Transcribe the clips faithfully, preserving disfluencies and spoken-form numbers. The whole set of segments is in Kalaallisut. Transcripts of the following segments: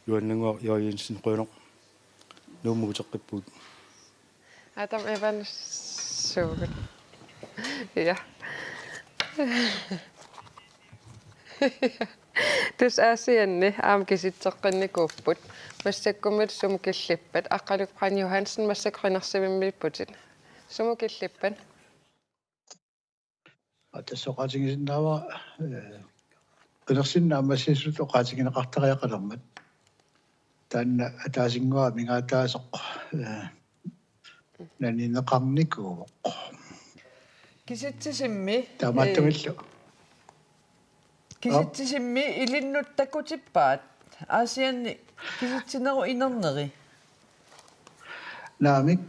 Juannannguaq Joa Jensen, qujanaq. Nuummut uteqqippugut. Adam Evans, suugut. Ja. Tassa Aasianni aamma kisitseqqinnikuupput. Massakkumut sumut killippat? Aqqaluk Brand Johansen, massakkut qinersivimmiipputit. Sumut killippat? Aa, tassa oqaatigisinnaavara, ee, qinersineq naammassisutut oqaatigineqartariaqalermat. Taanna ataasinnguaq amigaataasoq, ee, nanineqarnikuuvoq. Kisitsisimmi, taamaattumillu. Ee, kisitsisimmi ilinnut takutippaat? Aasianni kisitsinerup inerneri. Naamik.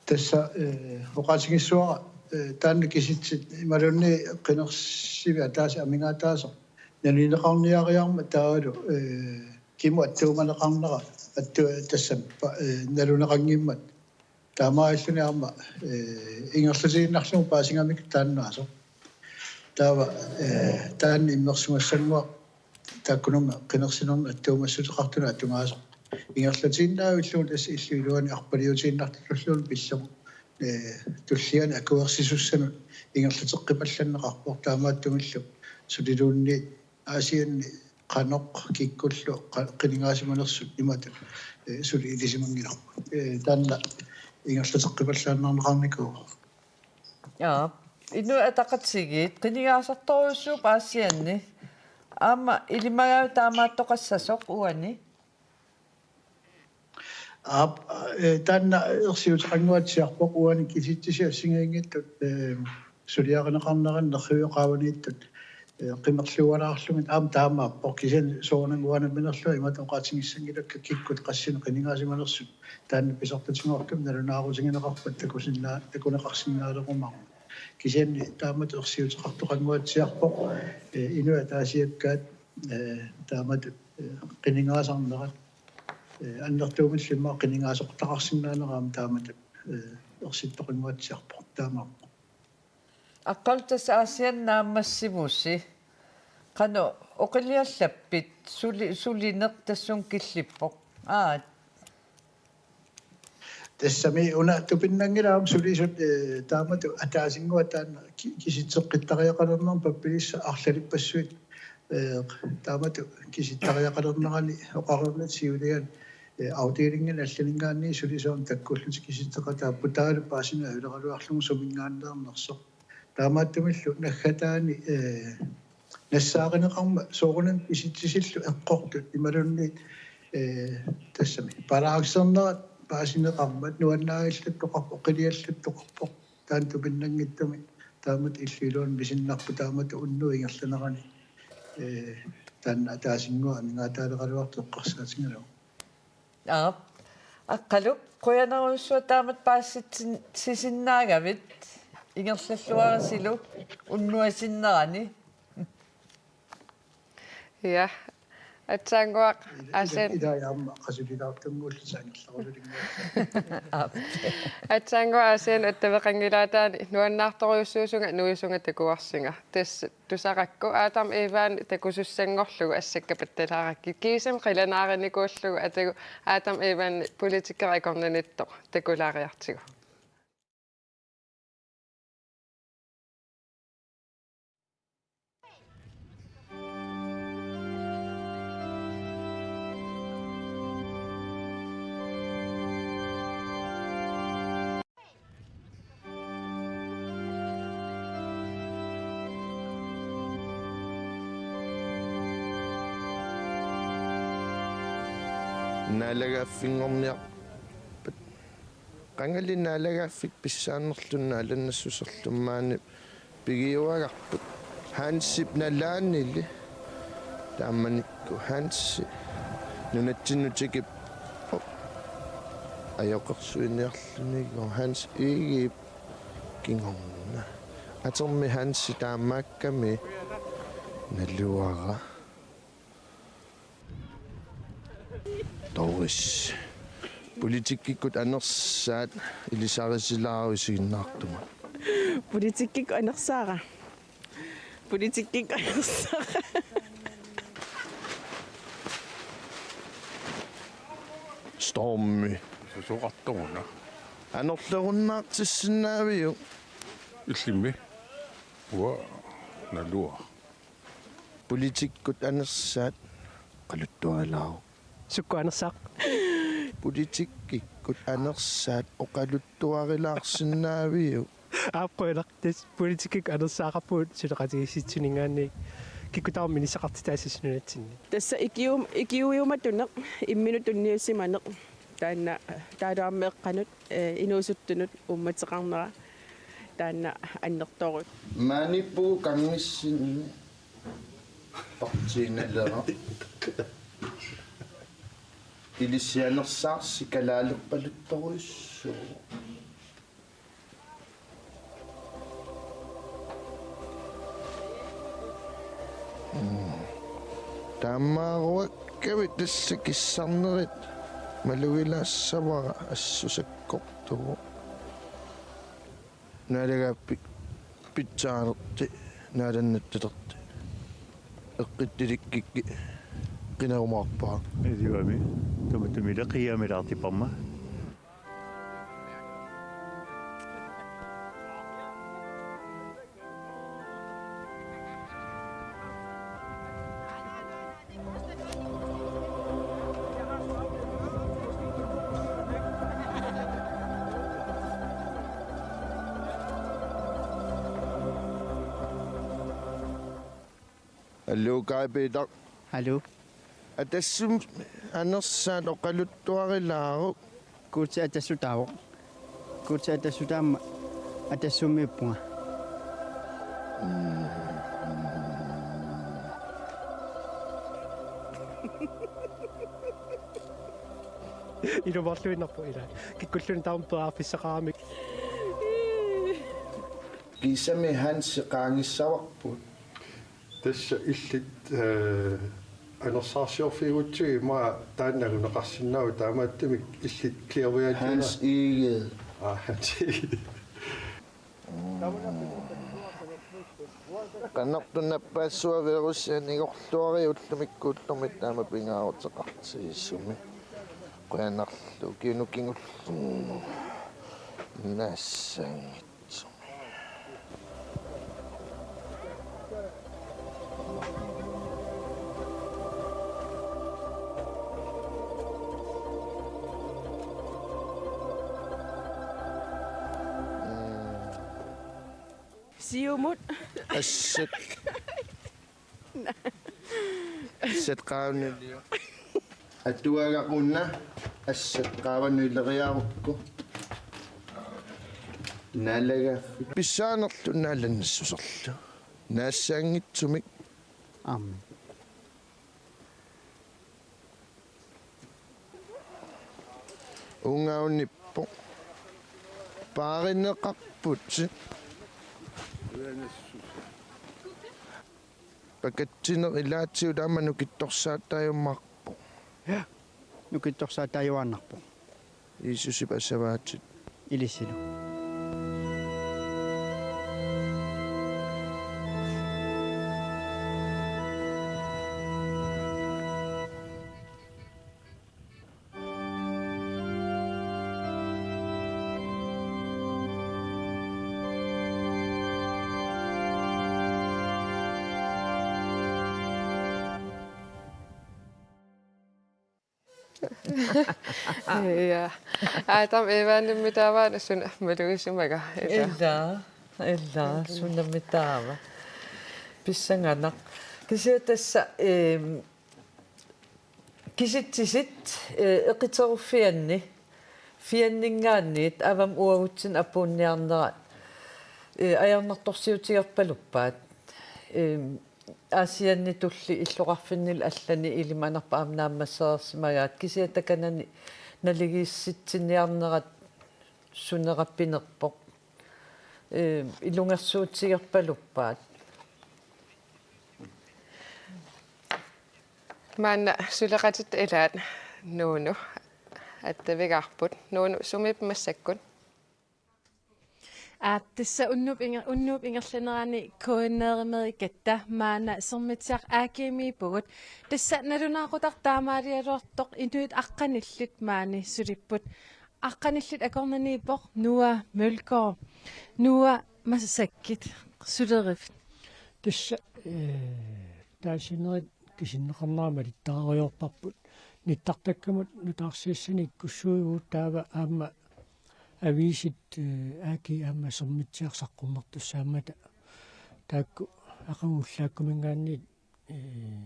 Tassa, ee, oqaatigissavara, ee, taanna kisitsit imaluunniit qinersivik ataaseq amigaataasoq nanineqarniariarmat taavalu, ee, kimut attuumaneqarnera attu-, tassami pa-, ee, naluneqanngimmat. Taamaalilluni aamma, ee, ingerlatiinnarlugu paasigamikku taannaasoq. Taava, ee, taanna immersugassannguaq taakkununnga qinersinermi attuumassuteqartunut atugaasoq. Ingerlatiinnaavillugu tassa illup iluani arpaliutiinnartutulluunniit pillugu, ee, tulliani akuersisussanut ingerlateqqipallanneqarpoq, taamaattumillu suliluunniit Aasianni qanoq kikkullu qa-, qinigaasimanersut imatut, ee, suli ilisimanngilarput. Ee, taanna ingerlateqqipallaannarneqarnikuuvoq. Jaa. Inuit Ataqatigiit qinigaasartorujussuupput Aasianni. Aamma ilimagaavit taamaattoqassasoq uani? Aap, ee, taanna ersiuteqannguatsiarpoq uani kisitsisit assigiinngitsut, ee, suliarineqarneranni nerriviup qaavaniittut, ee, qimerlualaarlugit aamma taamaappoq, kisianni soorunami uanga nammineerlunga imatut oqaatigissanngilakka kikkut qassinik qinigaasimanersut taanna pisartatigoortumik nalunaarutigineqarpat takusinnaa-, takuneqarsinnaalerumaarmat. Kisianni taamatut ersiuteqartoqannguatsiarpoq, ee, inuit ataasiakkaat, ee, taamatut, ee, qinigaasarnerat, ee, annertuumillu immaqa qinigaasoqartaqarsinnaanera aamma taamatut, ee, ersittoqannguatsiarpoq taamaappoq. Aqqaluk, tassa Aasianni naammassivusi. Qanoq oqiliallappit suli-, sulineq tassunga killippoq? Aat. Tassami una tupinnanngilaq aamma sulisut, ee, taamatut ataasinnguaq taanna ki-, kisitseqqittariaqalernermi pappilissat arlalippassuit, ee, taamatut kisittariaqalernerani oqarniarsiulian, ee, afdelingini allaninngaanniit sulisut aamma takkullutik kisitseqataapput, taavalu paasineq ajornaraluarlugu suminngaanneernersoq. Taamaattumillu naggataani, ee, nassaarineqarmat soorunami kisitsisillu eqqortut imaluunniit, ee, tassami balancernerat paasineqarmat nuannaagallattoqarpoq, oqiliallattoqarpoq, taanna tupinnanngitsumik taamatut illup iluani misinnarpoq taamatut unnuup ingerlanerani, ee, taanna ataasinnguaq amigaataaleraluartoq eqqarsaatigalugu. Aap. Aqqaluk, qujanarujussuaq taamatut paasissin-, sisinnaagavit, ingerlalluarisilu unnuasinnerani. Ja. Aatsaannguaq Aasianni. Ila, ila, ila aamma qasulilaartunnguulluta angerlarululinnguullunga. Aap. Aatsaannguaq Aasianni attaveqanngilaataani nuannaartorujussuusunga nuisunga takuarsinga. Tassa tusarakku Adam Evani takusussanngorlugu assakka pattalaarakkit. Kiisami qilanaarinikuullugu atagu Adam Evani politikerit akornanniittoq takulaariartigu. Naalagaaffinngorniarpat. Qangali naalagaaffik pissaanerluni naalannassuserluni maani pigiuagarput. Hansip nalaanili. Taamanikkut Hansi nunatsinnut tikippoq. Ajoqersuiniarluni Hans Egedep kingorna. Atermi Hansi taamaakkami naluara. Doris. Politikkikkut anersaat ilisarisilaaruit isiginnaartumut. Politikkikkut anersaara. Politikkikkut anersaara. Stormi. Susoqartoruna. Anorlerunnaartissinnaaviuk? Illimmi. Uanga naluara. Politikkut anersaat oqaluttuarilaaruk. Sukkut anersaaq? Politikkikkut anersaat oqaluttuarilaarsinnaaviguk? Aap, qujanaq. Tassa politikkikkut anersaaqarpugut suleqatigiissitsininngaanniit, kikkut tamarmik inissaqartitaassasoq nunatsinni. Tassa ikium-, ikiuiumatuneq, imminut tunniussimaneq, taanna taavalu aamma eqqanut, eh, inuusuttunut uummateqarnera taanna annertoorujussuuvoq. Maaniippugut Kangissinni partiinalera. Ilissi anersaarsi kalaalerpaluttorujussuuvoq. Mm. Taamaaruakkavit tassa kissarnerit malugilaassavara, assut sakkortuvoq. Naalagaaffik pitsaanerti naalannattalerti. Eqqittilikkikki qinarumaarpara. Iluami. Tamatuma ila qiiamilaartipparma. Aluu, Kai Peter. Aluu. Atassummi anersaat oqaluttuarilaaruk. Guutip Atassup taavoq. Guutip Atassup taama Atassummiippunga. Ilumoorluinnarpoq ila. Kikkulluunniit taama periarfissaqaramik. Kiisami Hansi qaangissavarput. Tassa illit, eh, anersaarsiorfigigutsigit immaqa taanna anguneqarsinnaavoq, taamaattumik illit Claudia Hans Egede. Ah, Hans Egede. Qanoq tunnappaassuaq virusi anigorluariuk ullumikkuullumi taama pingaaruteqartigisumi? Qujanarlu, ukiunut kingullerni naassaanngitsumik. Siumut. Assat. Assat qaanulio. Atuagaq una, assat qaavanut ileriarukku. Naalagaaffik pissaanerlu naalannassuserlu. Naassaanngitsumik. Aamma. Ungaunippoq. Paarineqarputit. Pakatsineq ilaatigut aamma nukittorsaataajumaarpoq. Ja. Nukittorsaataajuaannarpoq. Jiisusip asavaatit. Ilissilu. Ja. Adam Evanimmi taava suna malugisimava? Ila. Ila, ila, sunami taava. Pissanganaq. Kisianni tassa, ehm, kisitsisit, eh, eqiteruffianni, fianninngaanniit, avammut uagutsinnut apuunniarnerat, eh, ajornartorsiutigerpaluppaat. Ehm, Aasianni tulliani illoqarfinni allani ilimanarpoq aamma naammassereersimagaat, kisianni takanani naligiissitsiniarnerat sunera pinerpoq. Ee, ilungersuutigerpaluppaat. Maanna suleqatitta ilaat Nuunu attavigaarput. Nuunu, sumiippit massakkut? Aap, tassa unnuup inger-, unnuup ingerlanerani K N R-imeerikatta maanna Sermitsiaq A G-miippugut. Tassa nalunaaqutaq taamaaligaluartoq inuit aqqanillit maani sulipput. Aqqanillit akornanniippoq Noah Mølgaard. Noah, massakkut sulerivit? Tassa, eh, taasinerit kisinneqarnera malittariartorparput. Nittartakkamut nutaarsiassani ikkussuuvugut taava aamma aviisit, eh, A G aamma Sermitsiaq saqqummertussaammata. Taakku aqagu ullaakkumiingaanniit, eh,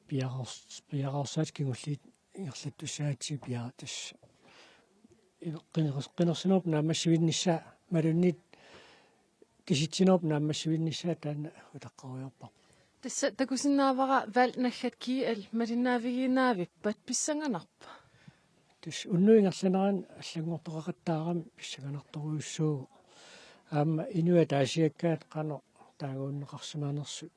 piareers-, piareersaatit kingulliit ingerlattussaagatsigit piareersaatit. Qineqas-, qinersinerup naammassivinnissaa imaluunniit kisitsinerup naammassivinnissaa taanna utaqqerujoorparput. Tassa takusinnaavara valg naggat G L malinnaavigiinnaavippat, pissanganarpa? Tassa unnuup ingerlanerani allanngortoqaqattaarami pissanganartorujussuuvoq. Aamma inuit ataasiakkaat qanoq taaguunneqarsimanersut,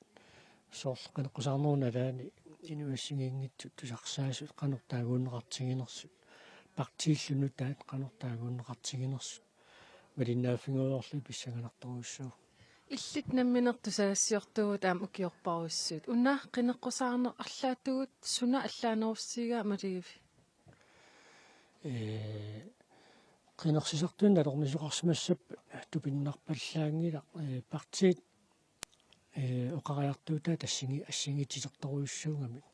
soorlu qineqqusaarnerup nalaani inuit assigiinngitsut tusarsaasut qanoq taaguunneqartiginersut, partiillu nutaat qanoq taaguunneqartiginersut, malinnaaffigerujoorlugit pissanganartorujussuuvoq. Illit nammineq tusagassiortuuvutit aamma ukiorparujussuit. Una qineqqusaarneq arlaatigut suna allaanerussigaa malugivit? Ee, qinersisartuni nalornisoqarsimassappat tupinnarpallaanngilaq, ee, partiit, ee, oqariartuutaat assingi-, assigiitsilertorujussuugamik.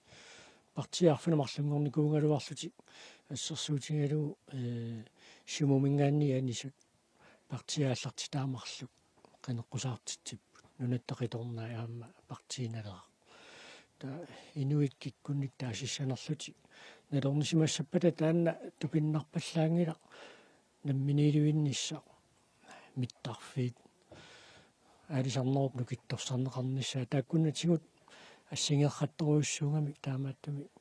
Partiit arfineq-marlunngornikuugaluarlutik assersuutigalugu, ee, Siumumiingaanniit anisut partiit aallartitaat marluk qineqqusaartitsipput. Nunatta qitornai aamma partiit Naleraq. Taava inuit kikkunnit taasissanerlutik nalornisimassappata taanna tupinnarpallaanngilaq namminiilivinnissaq, mittarfiit, aalisarnerup nukittorsarneqarnissaa, taakkunatigut assigeerrattorujussuugamik, taamaattumik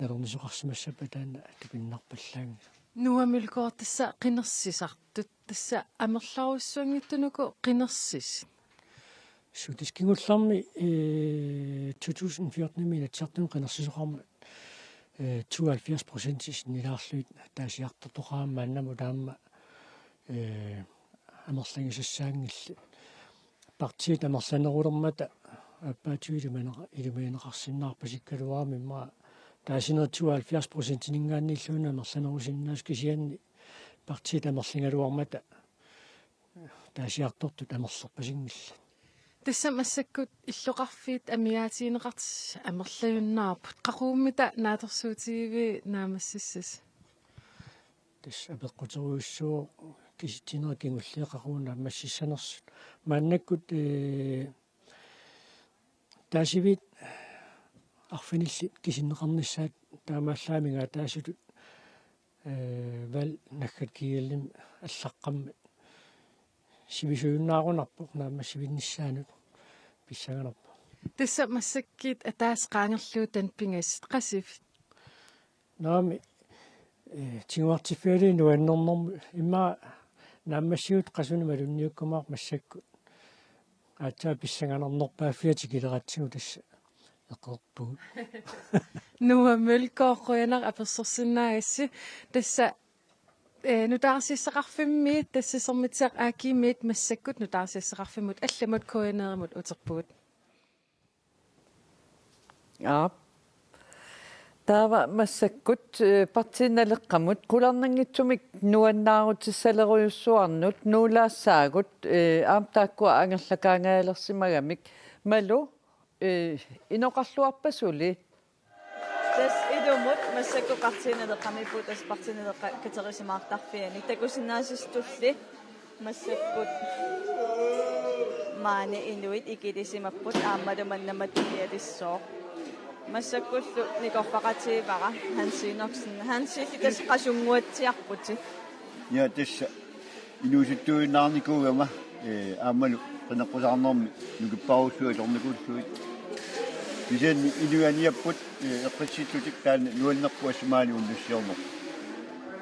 nalornisoqarsimassappat taanna tupinnarpallaanngilaq. Noah Mølgaard, tassa qinersisartut, tassa amerlaarujussuanngitsunik uku qinersisit? Suu, tassa kingullermi, ee, to tusind fjorten-imi Inatsisartuni qinersisoqarmat, ee, tooghalvfjerds procent sinnilaarlugit ataasiartortoqarami maannamut aamma, ee, amerlagisassaanngillat. Partiit amerlanerulermata aappaattut ilimanera-, ilimagineqarsinnaarpasikkaluarami, immaqa taasinerit tooghalvfjerds procentiniingaanniilluunniit amerlanerusinnaasut, kisianni partiit amerligaluarmata ataasiartortut amerlerpasinngillat. Tassa massakkut illoqarfiit amigaatigineqartut amerlajunnaarput. Qaqugummita naatsorsuutigiviuk naammassissasi? Tassa apeqquterujussuuvoq kisitsinerit kingulliit qaqugu naammassissanersut. Maannakkut, ee, taasiviit arfinillit kisinneqarnissaat taamaallaat amigaataasutut, ee, valg naggat G L-imi allaqqammat sivisuujunnaarunarpoq naammassivinnissaanut, pissanganarpoq. Tassa massakkut ataaseq qaangerlugu taanna pingasut, qasivit? Naamik, ee, tiguartiffigalugu nuannernermut, immaqa naammassiguit qasunik malunniukkumaarput massakkut. Aatsaat pissanganarnerpaaffia tikileratsigu tassa eqeerpugut. Noah Mølgaard, qujanaq apersorsinnaagassi. Tassa, ee, nutaarsiassaqarfimmiit, tassa Sermitsiaq A G-miit massakkut nutaarsiassaqarfimmut allamut K N R-imut uterpugut. Aap. Taava massakkut, eh, Partii Naleqqamut qularnanngitsumik nuannaarutissalerujussuarnut nuulaassaagut, eh, aamma taakkua angerlakaangaalersimagamik. Malu, eh, inoqarluarpa suli? Tassa ilumut massakkut Partii Naleqqamiippugut, tassa Partii Naleqqap katersimaartarfiani. Takusinnaasissatulli massakkut maani inuit ikilisimapput aammalu manna matulialissooq. Massakkullu nikorfaqatigiivara Hans Enoksen. Hans, illit tassa qasunnguatsiarputit? Ja, tassa inuusuttuinnaarnikuugama, ee, aammalu qineqqusaarnermi nukipparujussuit atornikuullugit. Kisianni inuianiapput, ee, eqqissillutik taanna nuannerpoq, assut maani unnussiorneq.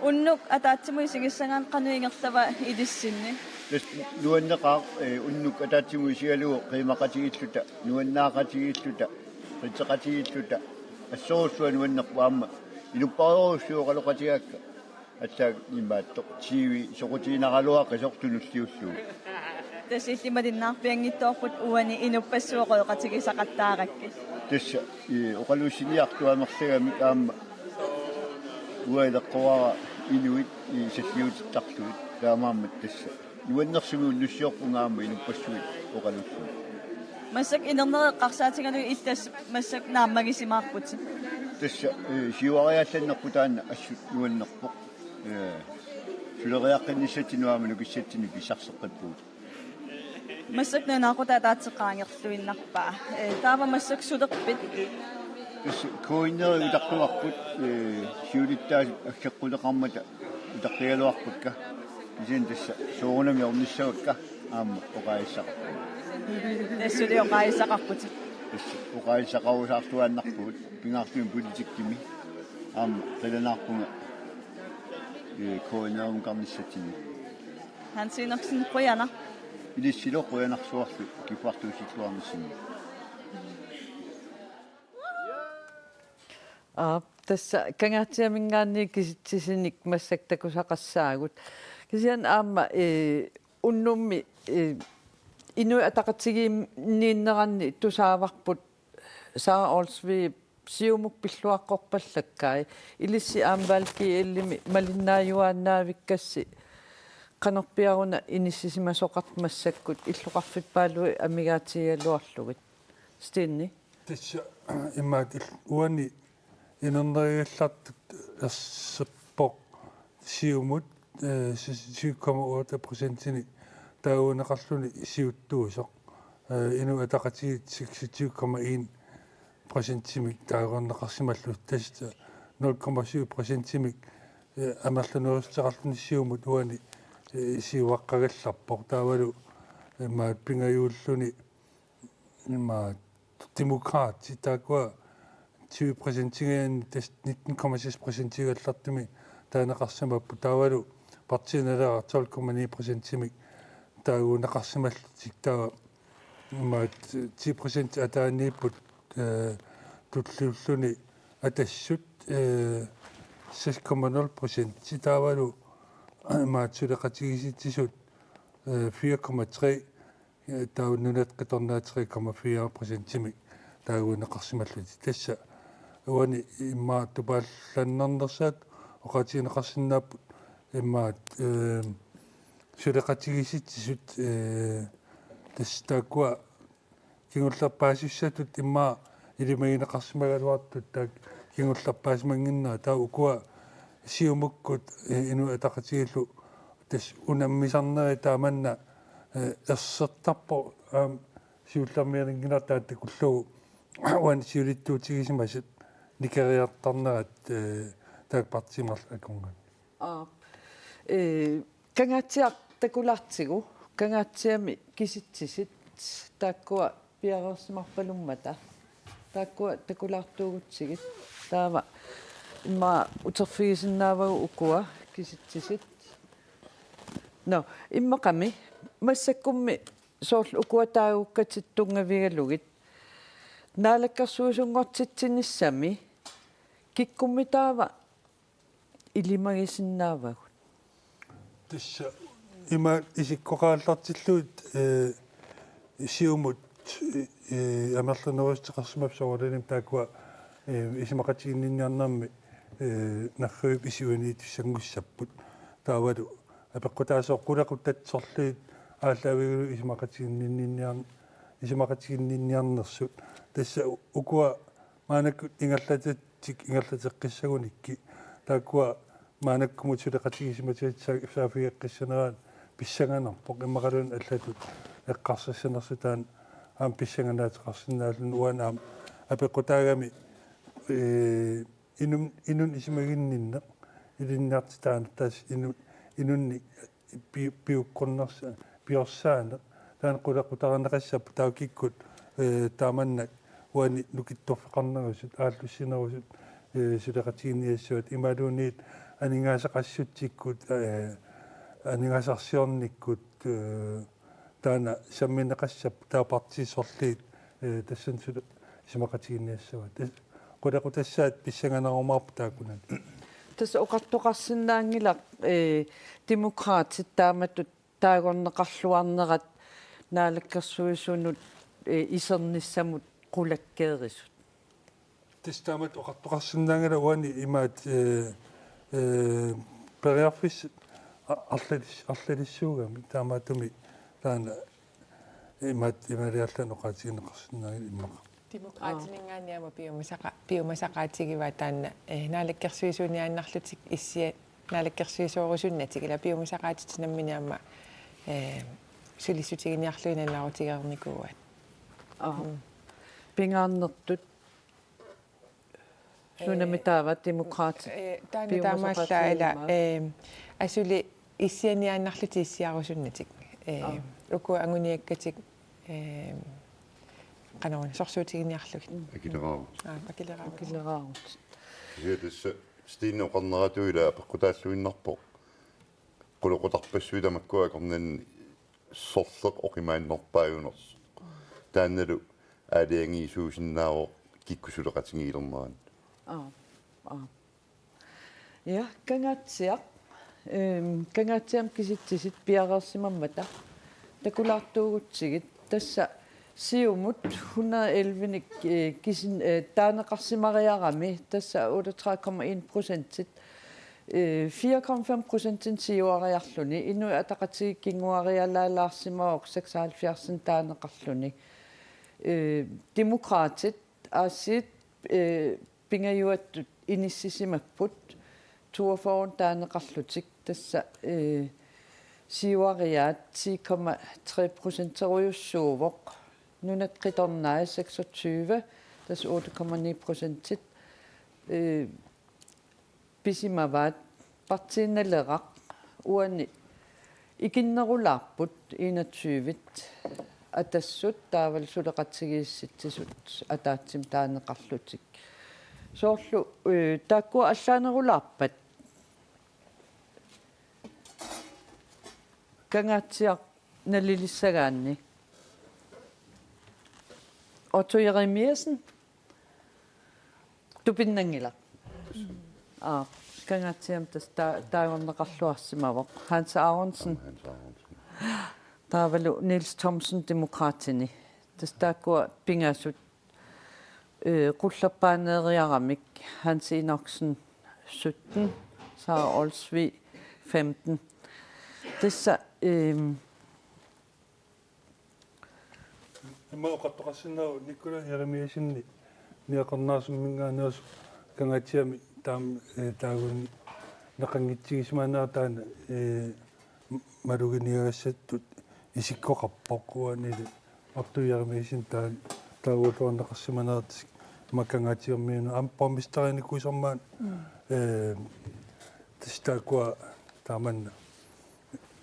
Unnuk ataatsimut isigissagaanni qanoq ingerlava ilissinni? Tassa nuanneqaaq, ee, unnuk ataatsimut isigalugu qiimaqatigiilluta, nuannaaqatigiilluta, qitseqatigiilluta, assorujussuaq nuannerpoq aamma inuppassuit oqaloqatigaakka. Attaaq imaattoq T V soqutiginaraluaqisoq tunulliullugu. Tassa illit malinnaarpianngitsoorput uani inuppassuit oqaloqatigisaqattaarakkit. Tassa, ee, oqaluussiniartut amerlagamik aamma uanga ileqqoraara inuit, ee, salliutittarlugit taamaammat tassa. Nuannersumik unnussiorpunga aamma inuppassuit oqaluullugit. Massakkut inerneri eqqarsaatigalugit illit tassa massakkut naammagisimaarputit. Tassa, ee, siuariaallannerput taanna assut nuannerpoq. Ee, suleriaqqinnissatsinnut aamma nukissatsinnut pissarseqqippugut. Massakkut nalunaaqutaq ataatsip qaangerluinnarpaa. Ee, taava massakkut sulerpit? Tassa K N R-i utartuarput, ee, siulittaasut aggeqquteqarmata utaqqigaluarpakka. Kisianni tassa soorunami ornissavakka aamma oqaasissaqarpugut. Tassa suli oqaasissaqarputit. Tassa oqaasissaqarusaartuaannarpugut pingaartumik politikkimi aamma qilanaarpunga, ee, K N R-imukarnissatsinnut. Hans Enoksen, qujanaq. Ilissilu qujanarsuarlu kiffartuussissuarnissinni. Aap, tassa Kangaatsiaminngaanniit kisitsisinik massakkut takusaqassaagut. Kisianni aamma, ee, unnummi, ee, Inuit Ataqatigiinniinneranni tusaavarput Sara Olsvig Siumut pilluaqqorpallakkai. Ilissi aamma Valg G L-imi malinnaajuaannaavikkassi qanorpiaruna inissisimasoqarpa massakkut illoqarfippaaluit amigaatigigaluarlugit. Stine. Tassa imaattoq uani inernerigallartut erserpoq Siumut, ee, si-, syv komma otte procentinik taaguunneqarluni siuttuusoq. Ee, Inuit Ataqatigiit seksogtyve komma en procentimik taaguunneqarsimallutik, tassa nul komma syv procentimik, ee, amerlanerusuteqarluni Siumut uani, ee, siuaqqagallarpoq. Taavalu imaattoq pingajuulluni imaattoq Demokraatit taakkua tyve procentinngaanniit tassa nitten komma seks procentigallartumik taaneqarsimapput, taavalu Partii Naleraq tolv komma ni procentimik taaguunneqarsimallutik, taava imaattoq ti procent ataaniipput, ee, tulliulluni Atassut, ee, seks komma nul procent, taavalu imaattoq suleqatigiissitsisut, ee, fire komma tre, ee, taava nunat qitornaat tre komma fire procentimik taaguunneqarsimallutik. Tassa uani immaqa tupaallannersaat oqaatigineqarsinnaapput immaqa, ee, suleqatigiissitsisut, ee, tassa taakkua kingullerpaasussatut immaqa ilimagineqarsimagaluartut taakku kingullerpaasimannginnerat, taava ukua Siumukkut, ee, Inuit Ataqatigiillu tassa unammisarnerat taamanna, ee, ersertarpoq, aamma siullermeerninnginnerata takullugu uani siulittuutigisimasut nikeriartarnerat, ee, taakku partiit marluk akornanni. Aap. Ee, Kangaatsiaq takulaartigu, Kangaatsiami kisitsisit, taakkua piareersimarpalummata. Taakkua takulaartuugutsigit. Taava immaqa uterfigisinnaavagut ukua kisitsisit. Nå, immaqami, massakkummi soorlu ukua taagukkatit tunngavigalugit. Naalakkersuisunngortitsinissami, kikkummi taava ilimagisinnaavagut? Tassa ima isikkoqaallartillugit, ee, Siumut, ee, amerlanerusuteqarsimapput soorunalimi taakkua, ee, isumaqatiginninniarnermi, ee, nerrivik isuaniitussanngussapput. Taavalu apeqqutaasut qulequtat sorliit aallaavigalugit isumaqatiginninniar-, isumaqatiginninniarnersut. Tassa ukua maannakkut ingerlatatik ingerlateqqissagunikkit, taakkua maannakkumut suleqatigisimatigut sa-, saaffigeqqissanerannut pissanganarpoq, immaqaluunniit allatut eqqarsarsimanersut taanna aamma pissanganaateqarsinnaalluni. Uani aamma apeqqutaagami, ee, inun-, inunnik isumaginninneq ilinniartitaaneq, tassa inu-, inunnik pi-, piukkunnersa-, piorsaaneq, taanna qulequtarineqassapput, taava kikkut, ee, taamannak uani nukittorfeqarnerusut, aallussinerusut, ee, suleqatiginniassavat, imaluunniit aningaasaqassutsikkut, ee, aningaasarsiornikkut, ee, taanna sammineqassapput, taava partiit sorliit, ee, tassani suli isumaqatiginniassavat. Tas-, qulequtassaat pissanganarumaarput taakkunani. Tassa oqartoqarsinnaanngilaq, eh, Demokraatit taamatut taagorneqarluarnerat naalakkersuisunut, eh, isernissamut qulakkeerisut. Tassa taamatut oqartoqarsinnaanngilaq uani imaat, eh, eh, periarfissat a-, arlalis-, arlalissuugami taamaattumik taanna imaat imaaliallaannaq oqaatigineqarsinnaanngilaq immaqa. Demokraatininngaanniit aamma piumasaqa-, piumasaqaatigivaa taanna, eh, naalakkersuisuiniaannarlutik issia-, naalakkersuisoorusunnatik ila piumasaqaatitik nammineq aamma, eh, sulissutiginiarlugit nalunaarutigereernikuuaat. Aa. Mm. Pingaarnertut. Sunami, eh, taava Demokraatit, eh, taanna taamaallaat ila, piumasaqaatigivaat, eh, asuli issianiaannarlutik issiarusunnatik. Eh, aa, uku anguniakkatik, eh, qanoruna sorsuutiginiarlugit. Mm. Akileraarut. Aa, akileraarut. Akileraarut. Kisianni tassa Stine oqarneratut ila apeqqutaalluinnarpoq. Qulequtarpassuit tamakkua akornanni sorleq oqimaannerpaajunersoq. Taannalu aalajangiisuusinnaavoq kikkut suleqatigiilerneranni. Aa, aa. Ja, Kangaatsiaq. Øhm, Kangaatsiami kisitsisit piareersimammata takulaartuugutsigit. Tassa Siumut hundrede elleve-nik, øh, kisin-, øh, taaneqarsimariarami, tassa otteogtredive komma en procentit, øh, fire komma fem procentit siuariarluni, Inuit Ataqatigiit kinguarialaalaarsimavoq seksoghalvfjerds taaneqarluni. Øh, Demokraatit aasiit, øh, pingajuattut inissisimapput toogfyrre taaneqarlutik, tassa, øh, siuariaat ti komma tre procenterujussuuvoq. Nunatta Qitornai seksogtyve, tassa otte komma ni procentit, øh, pisimavaat. Partii Naleraq uani ikinnerulaarput enogtyve-t Atassut taavalu suleqatigiissitsisut ataatsimik taaneqarlutik. Soorlu, øh, taakkua allaanerulaarpat Kangaatsiaq nalilissagaanni? Otto Jeremiassen. Tupinnanngilaq. Aa, Kangaatsiami tassa ta-, taagorneqarluarsimavoq. Hans Aronsen. Hans Aronsen. Taavalu Niels Thomsen Demokraatini. Tassa taakkua pingasut, øh, qullerpaaneeriaramik, Hans Enoksen sytten, Sara Olsvig femten. Tassa, øhm, Immaqa oqartoqarsinnaavoq Nikolaj Jeremiassenip Niaqornaarsumminngaanneersoq Kangaatsiami taama, eh, taaguneqanngitsigisimanerat taanna, eh, maluginiagassattut isikkoqarpoq uanili Otto Jeremiassen taa-, taaguulluarneqarsimanerat immaqa Kangaatsiarmiunut aamma borgmesterinikuusarmaat, mm, eh, tassa taakkua taamanna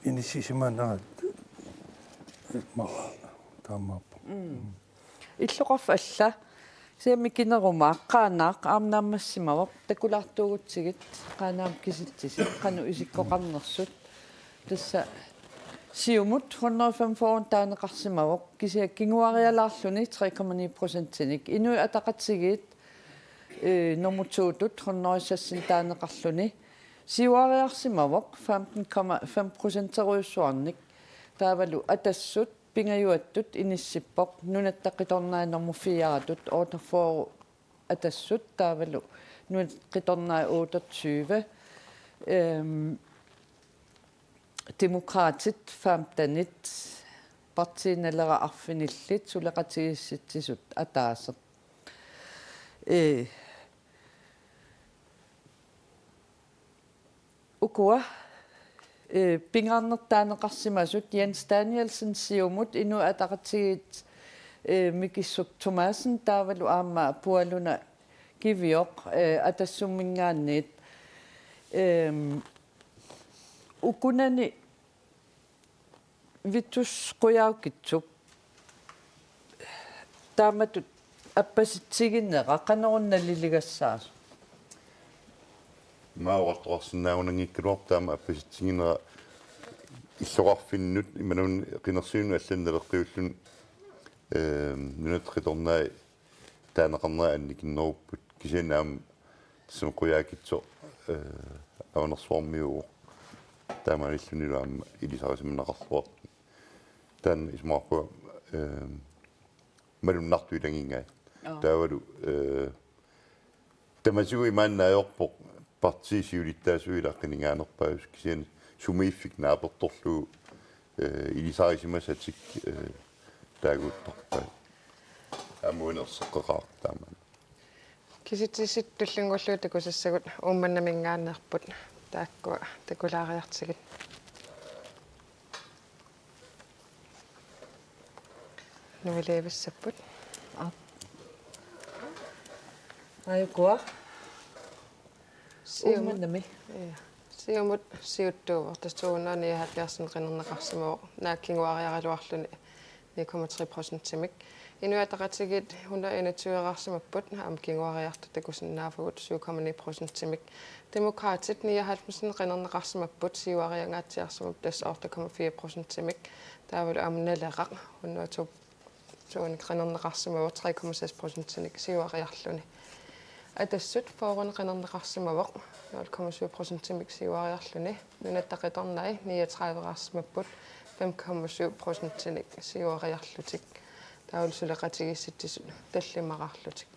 inissisimanerat immaqa taamaappoq. Mm. Illoqarfik alla, kisianni mikinerumaaq, Qaanaaq aamma naammassimavoq, takulaartuugutsigit Qaanaami kisitsisit qanoq isikkoqarnersut. Tassa Siumut hundrede femogfyrre taaneqarsimavoq, kisianni kinguarialaarluni tre komma ni procentinik. Inuit Ataqatigiit, øh, nummer to-tut hundrede seksten taaneqarluni. Siuariarsimavoq femten komma fem procenterujussuarnik. Taavalu Atassut pingajuattut inissippoq, Nunatta Qitornai nummer fire-tut otteogfyrre Atassut, taavalu Nunatta Qitornai otteogtyve, øhm, Demokraatit femten-it, Partii Naleraq arfinillit, suleqatigiissitsisut ataaseq. Øh, Ukua, øh, pingaarnertut taaneqarsimasut, Jens Danielsen Siumut, Inuit Ataqatigiit, øh, Mikissuk Thomassen, taavalu aamma Pualuna Kivioq, øh, Atassumminngaanniit. Øhm, ukunani Vittus Qujaukitsoq taamatut appasitsiginera qanoruna naliligassaasoq? Immaqa oqartoqarsinnaagunanngikkaluarpoq taama appasitsiginera illoqarfinnut imaluunniit qinersivinnut allani naleqqiulluni, ehm, Nunatta Qitornai taaneqarnerat annikinnerupput, kisianni aamma tassami Qujaukitsoq, eh, avanersuarmiuuvoq. Taamaalillunilu aamma ilisarisimanaqarluarpoq. Taanna isumaqarpunga, eh, malunnartoq ilaginngaat. Joo. Taavalu, eh, tamatigut imaannaajorpoq partiit siulittaasuat ilaa qinigaanerpaasut kisianni sumiiffik naapertorlugu, eh, ilisarisimasatik, eh, taaguuttarpaat. Aamma uani erseqqeqaaq taamaammat. Kisitsisitut tullinnguullugu takusassagut Uummannaminngaanneerput, taakkua takulaariartigit. Nuiliivissapput. Aa. Aajukua. Siumut. Uummannami. Ja. Siumut siuttuuvoq, tassa to hundrede nioghalvfjerds qinerneqarsimavoq, naak kinguariaraluarluni ni komma tre procentimik. Inuit Ataqatigiit hundrede enogtyve-raarsimapput, aamma kinguariartut takusinnaavagut syv komma ni procentimik. Demokraatit nioghalvfems qinerneqarsimapput, siuariangaatsiarsimapput, tassa otte komma fire procentimik. Taavalu aamma Naleraq hundrede to tuunik qinerneqarsimavoq, tre komma seks procentinik siuariarluni. Atassut fyrre qinerneqarsimavoq, nul komma syv procentimik siuariarluni. Nunatta Qitornai niogtredive-raarsimapput, fem komma syv procentinik siuariarlutik. Taavalu suleqatigiissitsisut tallimaraarlutik.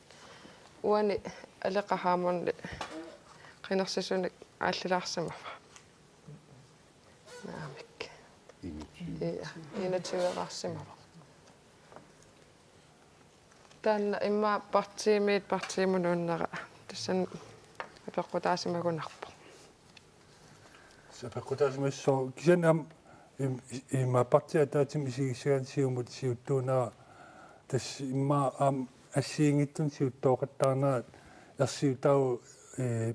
Uani Aleqa Hammondip qinersisunik aallilaarsimava? Naamik. Enogtyve. Ja, enogtyve-raarsimavoq. Taanna immaqa partiimiit partiimut nuunnera tassani apeqqutaasimagunarpoq. Apeqqutaasimassaaq, kisianni aamma im-, immaqa partiit ataatsimut isigissagaanni Siumut siuttuunera, tassa immaqa aamma assigiinngitsunik siuttooqattaarnera ersiutaavoq, eh,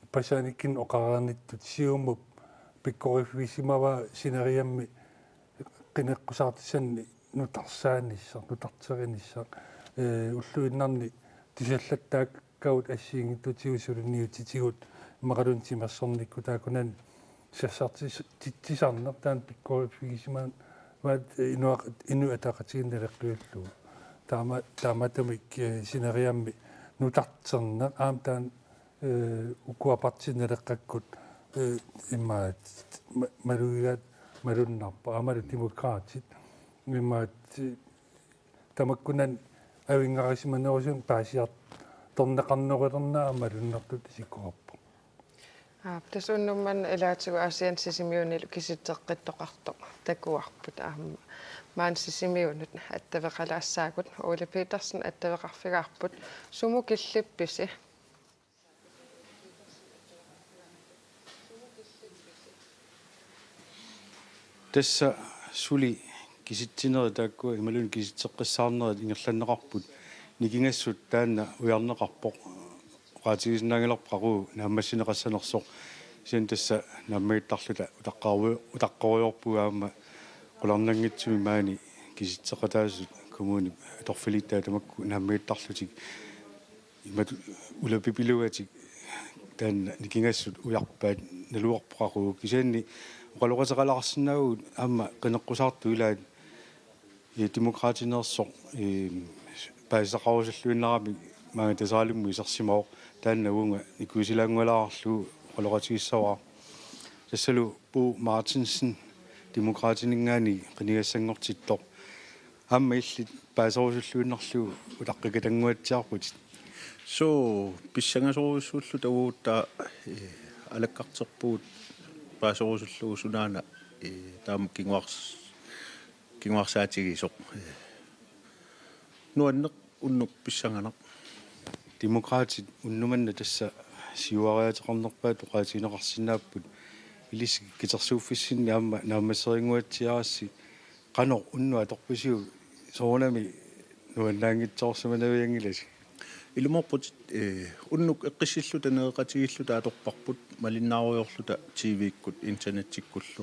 ippassaanikkunni oqareernittut. Siumup pikkoriffigisimavaa sineriammi qineqqusaartissannik nutarsaanissaq, nutarterinissaq. Eh, ulluinnarni tusallattaakkagut assigiinngitsutigut suliniutitigut immaqaluunniit timersornikkut taakkunani sassartis-, titsisarneq taanna pikkoriffigisimaat inuaq-, Inuit Ataqatigiinni naleqqiullugu. Taama-, taamaattumik, eh, sineriammi nutarterneq aamma taanna, eh, ukua partiit naleqqakkut, eh, immaqa ma-, malugigaat malunnarpoq, aammalu Demokraatit immaqa tamakkunani avinngarisimanerusunik paasiartorneqarnerulernera aamma malunnartutut isikkoqarpoq. Aap, tassa unnuk manna ilaatigut Aasianni Sisimiunilu kisitseqqittoqartoq takuarput aamma. Maani Sisimiunut attaveqalaassaagut, Ole Petersen attaveqarfigaarput. Sumut killippisi? Tassa suli kisitsinerit taakkua imaluunniit kisitseqqissaarnerit ingerlanneqarput, nikingassut taanna ujarneqarpoq. Oqaatigisinnaanngilarput qaqugu naammassineqassanersoq. Kisianni tassa naammagittarluta utaqqaru-, utaqqarujoorpugut aamma qularnanngitsumik maani kisitseqataasut kommunip atorfilittaat tamakku naammagittarlutik imatut ulapipilugatik taanna nikingassut ujarpaat, naluarpoq qaqugu. Kisianni oqaloqateqalaarsinnaavagut aamma qineqqusaartut ilaat, eh, Demokraatineersoq, eh, paasisaqarusulluinnarami maanga Taseralummut isersimavoq, taanna uunga nikuisilaanngualaarlugu oqaloqatigissavara. Tassalu Bo Martinsen Demokraatininngaanniit qinigassanngortittoq. Aamma illit paaserusulluinnarlugu utaqqikatannguatsiarputit. Suu, pissangasorujussuulluta uagut, eh, alakkarterpugut paaserusullugu sunaana, eh, taama kinguars-, kinguarsaatigisoq. Eh, nuanneq unnuk pissanganaq. Demokraatit unnuk manna tassa siuariaateqarnerpaatut oqaatigineqarsinnaapput, ilissi katersuuffissinni aamma naammasserinnguatsiarassi, qanoq unnuk atorpisiuk, soorunami nuannaanngitsoorsimanavianngilasi? Ilumoorputit, eh, unnuk eqqissilluta nereqatigiilluta atorparput malinnaarujoorluta T V-kkut internettikkullu.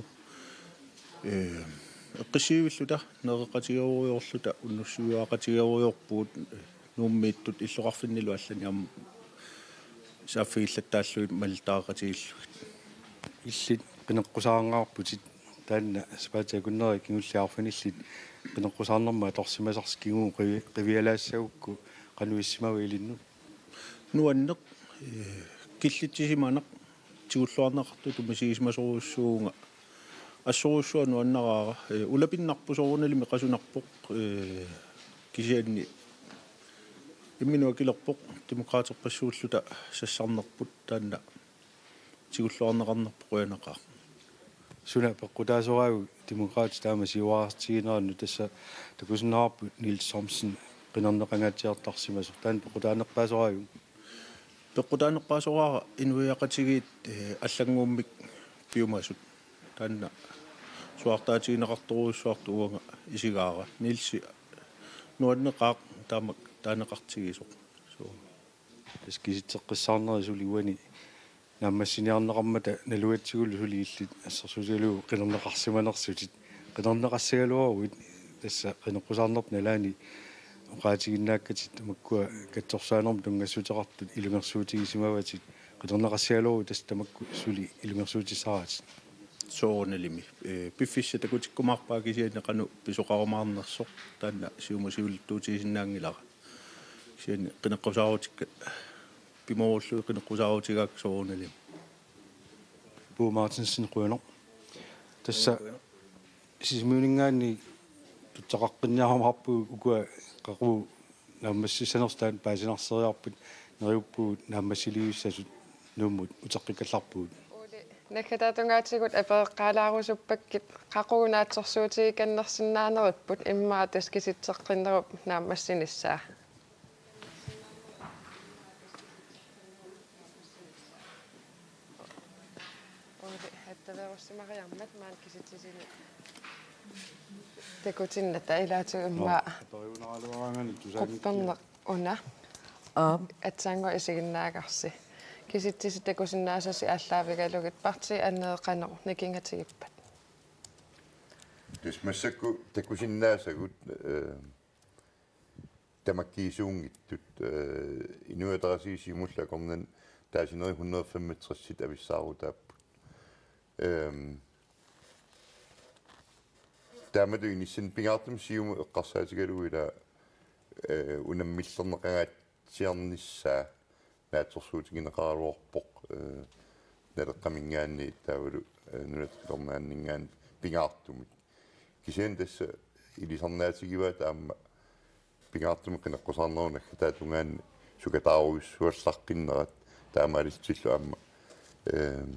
Eh, eqqissivilluta nereqatigerujoorluta unnussiuaaqatigerujoorpugut, eh, Nuummiittut illoqarfinnilu allani aamma saaffigillattaallugit malittariaqatigiillugit. Illit qineqqusaarngaarputit taanna sapaatip akunneri kingulliit arfinillit qineqqusaarnermut atorsimasarsi, kinguut qivi-, qivialaassagukku qanoq issimava ilinnut? Nuanneq, eh, Killitsisimaneq tigulluarneqartutut misigisimasorujussuuvunga. Assorujussuaq nuannaraara. Ee, ulapinnarpoq soorunalimi qasunarpoq. Ee, kisianni imminut akilerpoq Demokraaterpassuulluta sassarnerput, taanna tigulluarneqarnerput qujanaqaaq. Suna peqqutaasoraajuk Demokraatit taama siuaartiginerannu? Tassa takusinnaavarput Niels Thomsen qinerneqangaatsiartarsimasoq. Taanna peqqutaanerpaasoraajuk? Peqqutaanerpaasoraara inuiaqatigiit, ee, allannguummik piumasut. Taanna suaartaatigineqartorujussuartut uanga isigaara. Nielsi nuanneqaaq taamak taaneqartigisoq. Suu. Tassa kisitseqqissaarneri suli uani naammassiniarneqarmata nalugatsigulu suli illit assersuutigalugu qinerneqarsimanersutit. Qinerneqassagaluaruit tassa qineqqusaarnerput nalaani oqaatiginnaakkatit tamakkua katsorsaanermut tunngassuteqartut ilungersuutigisimavatit. Qinerneqassagaluaruit tassa tamakku suli ilungersuutissaraat. Soorunalimi. Ee, piffissaq takutikkumaarpaa kisianni qanoq pisoqarumaarnersoq taanna siumut siulittuutigisinnaanngilara. Kisianni qineqqusaarutikka pimoorullugit qineqqusaarutigaakka soorunalimi. Bo Martinsen, qujanaq. Tassa Sisimiuninngaanniit tutsaqaqqinniarumaarpugut ukua qaqugu naammassissanersut, taanna paasinarseriarput, neriuppugut naammassiliivissasut Nuummut uteqqikkallarpugut. Naggataatungaatigut apereqqaalaarusuppakka qaqugu naatsorsuutigikannersinnaaneripput, immaqa tassa kisitseqqinnerup naammassinissaa. Uuli attaveerussimariarmat maani kisitsisinut takutinnata ilaatigut immaqa. Nå, aperioraluaraangat tusaannik. Qupperneq una. Aap. Aatsaannguaq isiginnaagarsi. Kisitsisit takusinnaasasi aallaavigalugit partiit annerit qanoq nikingatigippat? Tassa massakkut takusinnaasagut, ee, tamakkiisuunngitsut, ee, Inuit Ataqatigiit Siumullu akornanni taasinerit hundrede femogtres avissaarutaapput. Ehm, taamatut inissinni pingaartumik Siumut eqqarsaatigalugu ila, ee, unammillerneqangaatsiarnissaa naatsorsuutigineqaraluarpoq, ee, Naleqqaminngaanniit taavalu, ee, Nunatta Qitornaaninngaanniit pingaartumik. Kisianni tassa ilisarnaatigivaat aamma pingaartumik qineqqusaarnerup naggataatungaani sukataarujussuallaqqinnerat, taamaalillutillu aamma, ehm,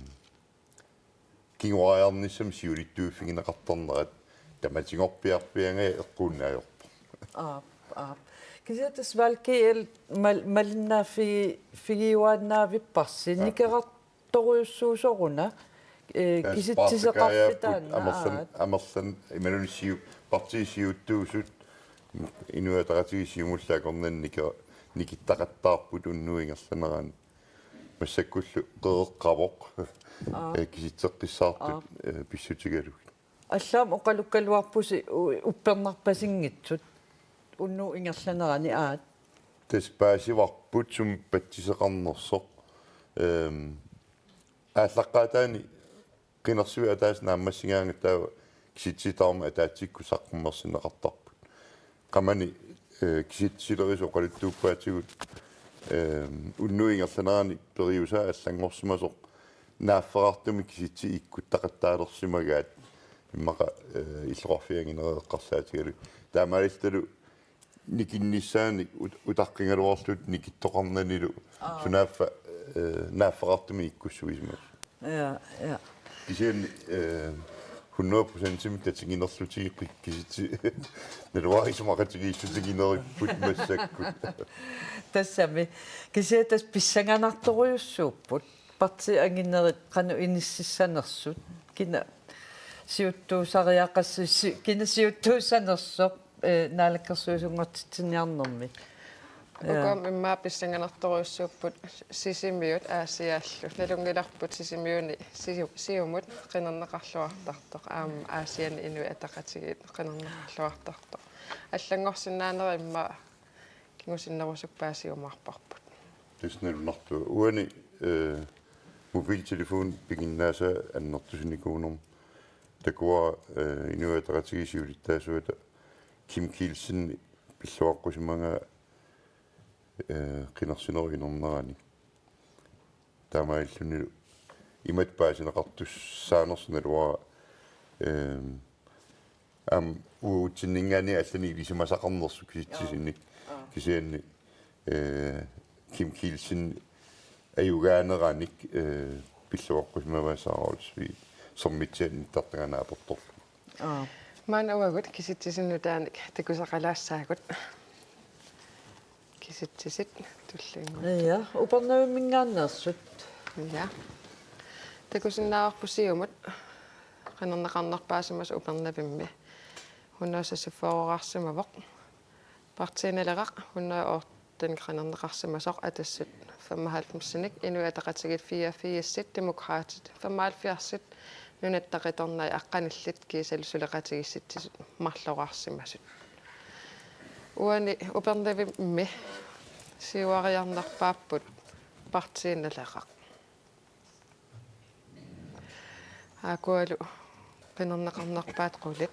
kinguariarnissamik siulittuiffigineqartarnerat tamatigorpiarpiangaja eqquunnaajorpoq. Aap, aap. Kisianni tassa Valg G L mal-, malinnaaffi-, figiuaannavipparsi, aap, nikerartorujussuusoruna, ee, tassa kisitsiseqarfik paartakaajaarput taanna, amerlan-, aap, amerlan-, imaluunniit siu-, partiit siuttuusut Inuit Ataqatigiit Siumullu akornanni niki-, nikittaqattaarput unnuup ingerlanerani. Massakkullu qereqqavoq, aap, ee, kisitseqqissaartut, aap, ee, pissutigalugit. Allaammi oqalukkaluarpusi u-, uppernarpasinngitsut unnuup ingerlanerani, aat? Tassa paasivarput sumik patsiseqarnersoq. Ehm, aallaqqaataani qinersivik ataaseq naammassigaangat taava kisitsisit tamarmik ataatsikkut saqqummersinneqartarput. Qamani, ee, kisitsilerisut oqaluttuuppaatigut, ee, unnuup ingerlanerani periusaa allanngorsimasoq naaffeqartumik kisitsisit ikkuttaqattaalersimagaat, immaqa, ee, illoqarfiit anginerit eqqarsaatigalugit. Taamaalillutalu nikinnissaannik ut-, utaqqigaluarluta nikittoqarnanilu, aap, sunaaffa, ee, naaffeqartumik ikkussuisimasut. Ja, ja. Kisianni, ee, hundrede procentimik tatiginerlutigit qik-, kisitsi-, nalugarisumaqatigiissutigeripput massakkut. Tassami. Kisianni tassa pissanganartorujussuupput. Partiit anginerit qanoq inississanersut. Kina siuttuusariaqassi-, si-, kina siuttuussanersoq, ee, naalakkersuisunngortitsiniarnermi. Ja. Uku aamma immaqa pissanganartorujussuupput Sisimiut Aasiaallu. Nalunngilarput Sisimiuni Siu-, Siumut qinerneqarluartartoq. Aamma Aasianni Inuit Ataqatigiit qinerneqarluartartoq. Allanngorsinnaanerit immaqa kingusinnerusukkut paasiumaarparput. Tassa nalunartoq. Uani, ee, mobiltelefoni piginnaasaa annertusinikuunerma. Takuara, ee, Inuit Ataqatigiit siulittaasuata Kim Kielsen pilluaqqusimagaa, ee, qinersinerup inernerani. Taamaalilluni imatut paasineqartussaanersoq naluara, ehm, aamma uagutsinninngaanniit allanik ilisimasaqarnersut kisitsisinnik. Aa. Kisianni, eh, Kim Kielsen ajugaaneranik, eh, pilluaqqusimavaa Sara Olsvig Sermitsianut nittartagaq naapertorlugu. Aa. Maanna uagut kisitsisinut taanik takusaqalaassaagut. Kisitsisit tullinnguuttut. Ja, Upernavimminngaanneersut. Ja. Takusinnaavarput siumut qinerneqarnerpaasimasoq Upernavimmi. Hundrede seksogfyrreqarsimavoq. Partii Naleraq hundrede og otte qinerneqarsimasoq, Atassut femoghalvfemsinik, Inuit Ataqatigiit fireogfirsit, Demokraatit femoghalvfjerdsit, Nunatta Qitornai aqqanillit kiisalu suleqatigiissitsisut marloriarsimasut. Uani Upernavimmi siuariarnerpaapput Partii Naleraq. Aakualu qinerneqarnerpaat qulit.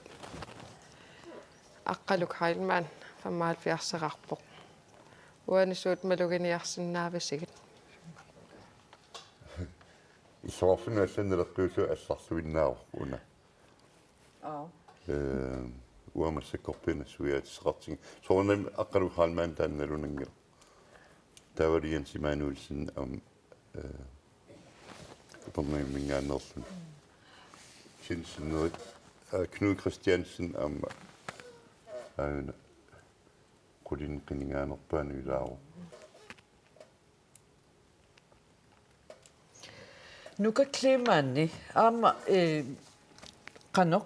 Aqqaluk Heilmann femoghalvfjerdseqarpoq. Uani suut maluginiarsinnaavisigit? Illoqarfinnut allanut naleqqiullugu allarluinnaavoq una. Aa. Eh, uanga massakkorpiaq nassuiaatissaqartinngi-. Soorunami Aqqaluk Heilmann taanna nalunanngilaq. Taavalu Jens Immanuelsen aamma, eh, Upernavimminngaanneerluni. Jensen, eh, Knud Kristiansen aamma. Aajuna qulinik qinigaanerpaanut ilaavoq. Nuka Kleemanni aamma, eh, qanoq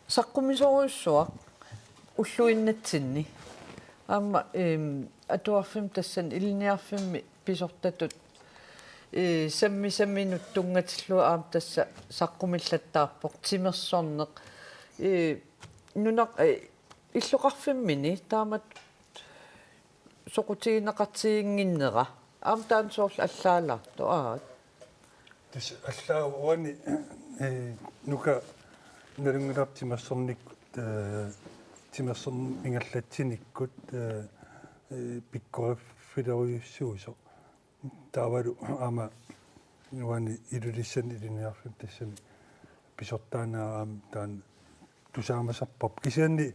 saqqumisorujussuaq ulluinnatsinni. Aamma, ehm, atuarfimmi tassani ilinniarfimmi pisortatut, eh, sammisaminut tunngatillugu aamma tassa saqqumillattaarpoq timersorneq. Eh, nunaq, eh, illoqarfimmini taamatut soqutigineqartiginnginnera. Aamma taanna soorlu allaalaartoq, aat. Tassa allaat uani, eh, Nuka nalunngilarput timersornikkut, eh, timersorneq ingerlatsinikkut, eh, eh, pikkoriffilerujussuusoq. Taavalu aamma uani Ilulissani ilinniarfimmi tassani pisortaanera aamma taanna tusaamasarparput. Kisianni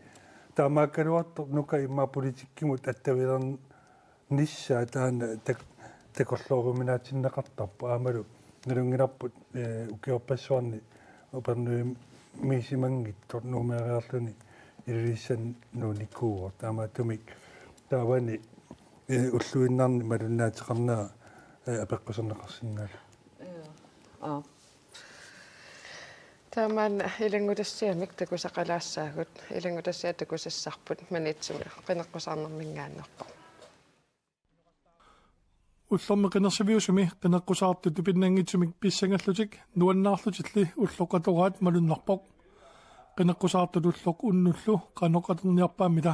taamaakkaluartoq Nuka immaqa politikkimut attavilernissaa taanna tak-, takorlooruminaatinneqartarpoq. Aammalu nalunngilarput, eh, ukiorpassuarni Upernavimmiisimanngitsoq Nuummeeriarluni Ilulissani nuunnikuuvoq. Taamaattumik taavani, eh, ulluinnarni malunnaateqarnera, eh, apeqquserneqarsinnaallugu. Aa. Taamaammat ilanngutassiamik takusaqalaassaagut, ilanngutassiaq takusassarput Maniitsumi qineqqusaarnerminngaanneerpoq. Ullormi qinersiviusumi qineqqusaartut tupinnanngitsumik pissangallutik nuannaarlutilli ulloq qatoraat malunnarpoq. Qineqqusaartut ulloq unnullu qanoq atorniarpaammita?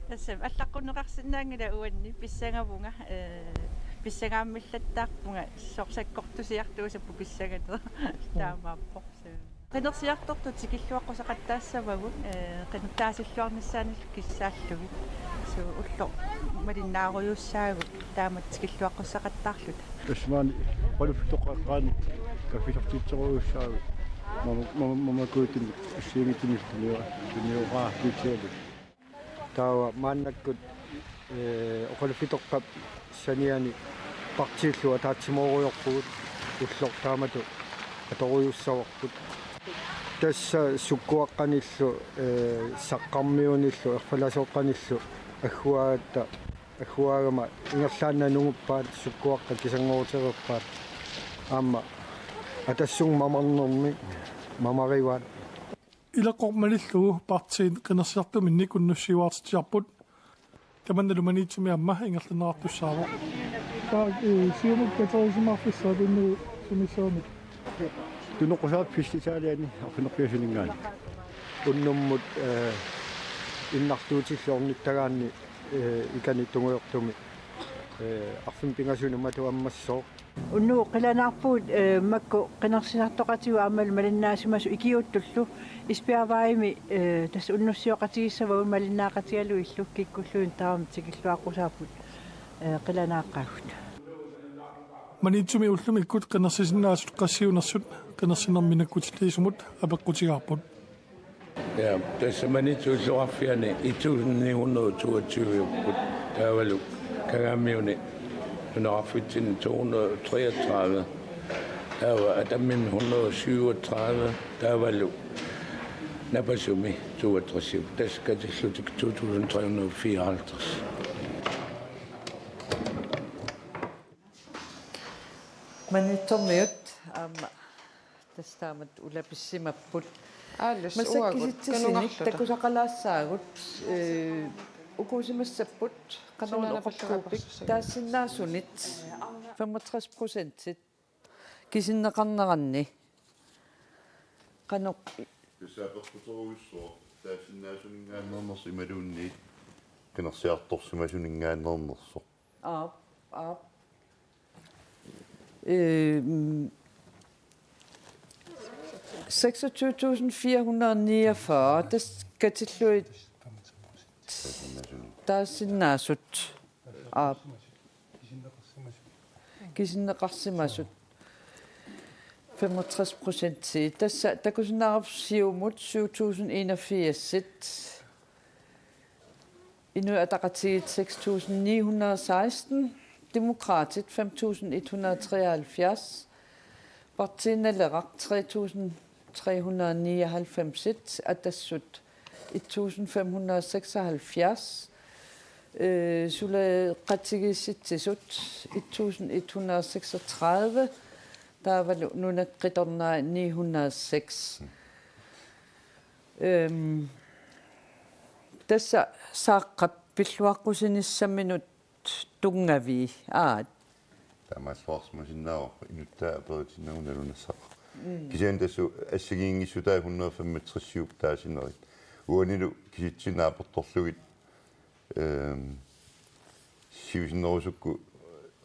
Tassami allaqqunneqarsinnaanngilaq uanni pissangavunga, eh, pissangaammillertarpunga soorlu sakkortusiartuusarput pissanganera. Taamaappoq. Qinersiartortut tikilluaqqusaqattaassavagut, eh, qinertaasilluarnissaannik kissaallugit. Suu ulloq malinnaarujussuussaagut taamatut tikilluaqqusaqattaarluta. Tassa maani oqaluffitoqqaqqaani kaffisartitserujussaagut. Mama, mama, mama kuitun assigiinngitsunik tunio-, tunioraartitsialu. Taava maannakkut, eh, oqaluffitoqqap saniani partiillu ataatsimoorujorpugut ulloq taamatut atorujussuussavarput. Tassa sukkuaqqanillu, eh, saqqarmiunillu, erfalasooqqanillu agguaagatta, agguaagama ingerlaannaq nunguppaat sukkuaqqat kisanngorutereerpaat. Aamma Atassut mamarnermi mamarivaat. Ileqqoq malillugu partiit qinersiartuminnik unnussiuaartitsisarput. Tamannalu Maniitsumi aamma ingerlanneqartussaavoq. Taava, eh, Siumut katerisimaarfissaat unnugu sumissaamik? Tunoqqusaaffissisaalluarni arfineq-pingasuninngaanniit. Unnummut, eh, innartuutilluarnittagaanni, eh, ikani tungujortumi, eh, arfineq-pingasunut matu ammassooq. Unnugu qilanaarpugut, eh, makku qinersisartoqatigut aammalu malinnaasimasut ikiuuttullu Esbjergvejimi, eh, tassa unnussisoqatigissavagut malinnaaqatigalugillu kikkulluunniit taama tikilluaqqusaapput, eh, qilanaaqaagut. Maniitsumi ullumikkut qinersisinnaasut qassiunersut qinersinermi nakkutilliisumut apeqqutigaarput. Ja, tassa Maniitsup illoqarfiani et tusind ni hundrede toogtyve-upput, taavalu Kangaamiuni nunaqarfitsinni to hundrede treogtredive, taava Atammimmi hundrede syvogtredive, taavalu Napasumi toogtres, tassa katillutik to tusind tre hundrede fireoghalvtreds. Maniitsormiut aamma tassa taamatut ulapissimapput. Aallas, uagut, masakkisitsisinik kanungarluta. Takusaqalaassaagut, ee, ukuusimassapput qanoq oqortuuppik taassinnaasunit femogtres procentit kisinneqarneranni. Qanoq? Tassa apeqquterujussuaq taassinnaasuninngaanneernersoq imaluunniit qinersiartorsimasuninngaanneernersoq. Aap, aap. Øhm, seksogtyve tusind fire hundrede og niogfyrre, der skal til at der er sin nasut. Aap. Kisinneqarsimasut femogtres procent. Tassa takusinnaavarput Siumut syv tusind enogfirs. Inuit Ataqatigiit seks tusind ni hundrede og seksten, Demokraatit fem tusind et hundrede og treoghalvfjerds, Partii Naleraq tre tusind tre hundrede og nioghalvfems, Atassut et tusind fem hundrede og seksoghalvfjerds, øh, Suleqatigiissitsisut et tusind et hundrede og seksogtredive, taavalu Nunat Qitornai ni hundrede og seks. Øhm, tassa Saaqqap pilluaqqusinissaminut tunngavii, aat. Taamaalluarsimasinnaavoq inuttaa aperitinnagu nalunassaqarpoq. Mm. Kisianni tassa assigiinngissutaat hundrede femogtres-iupput taasinerit. Uanilu kisitsisit naapertorlugit, øhm, siusinnerusukkut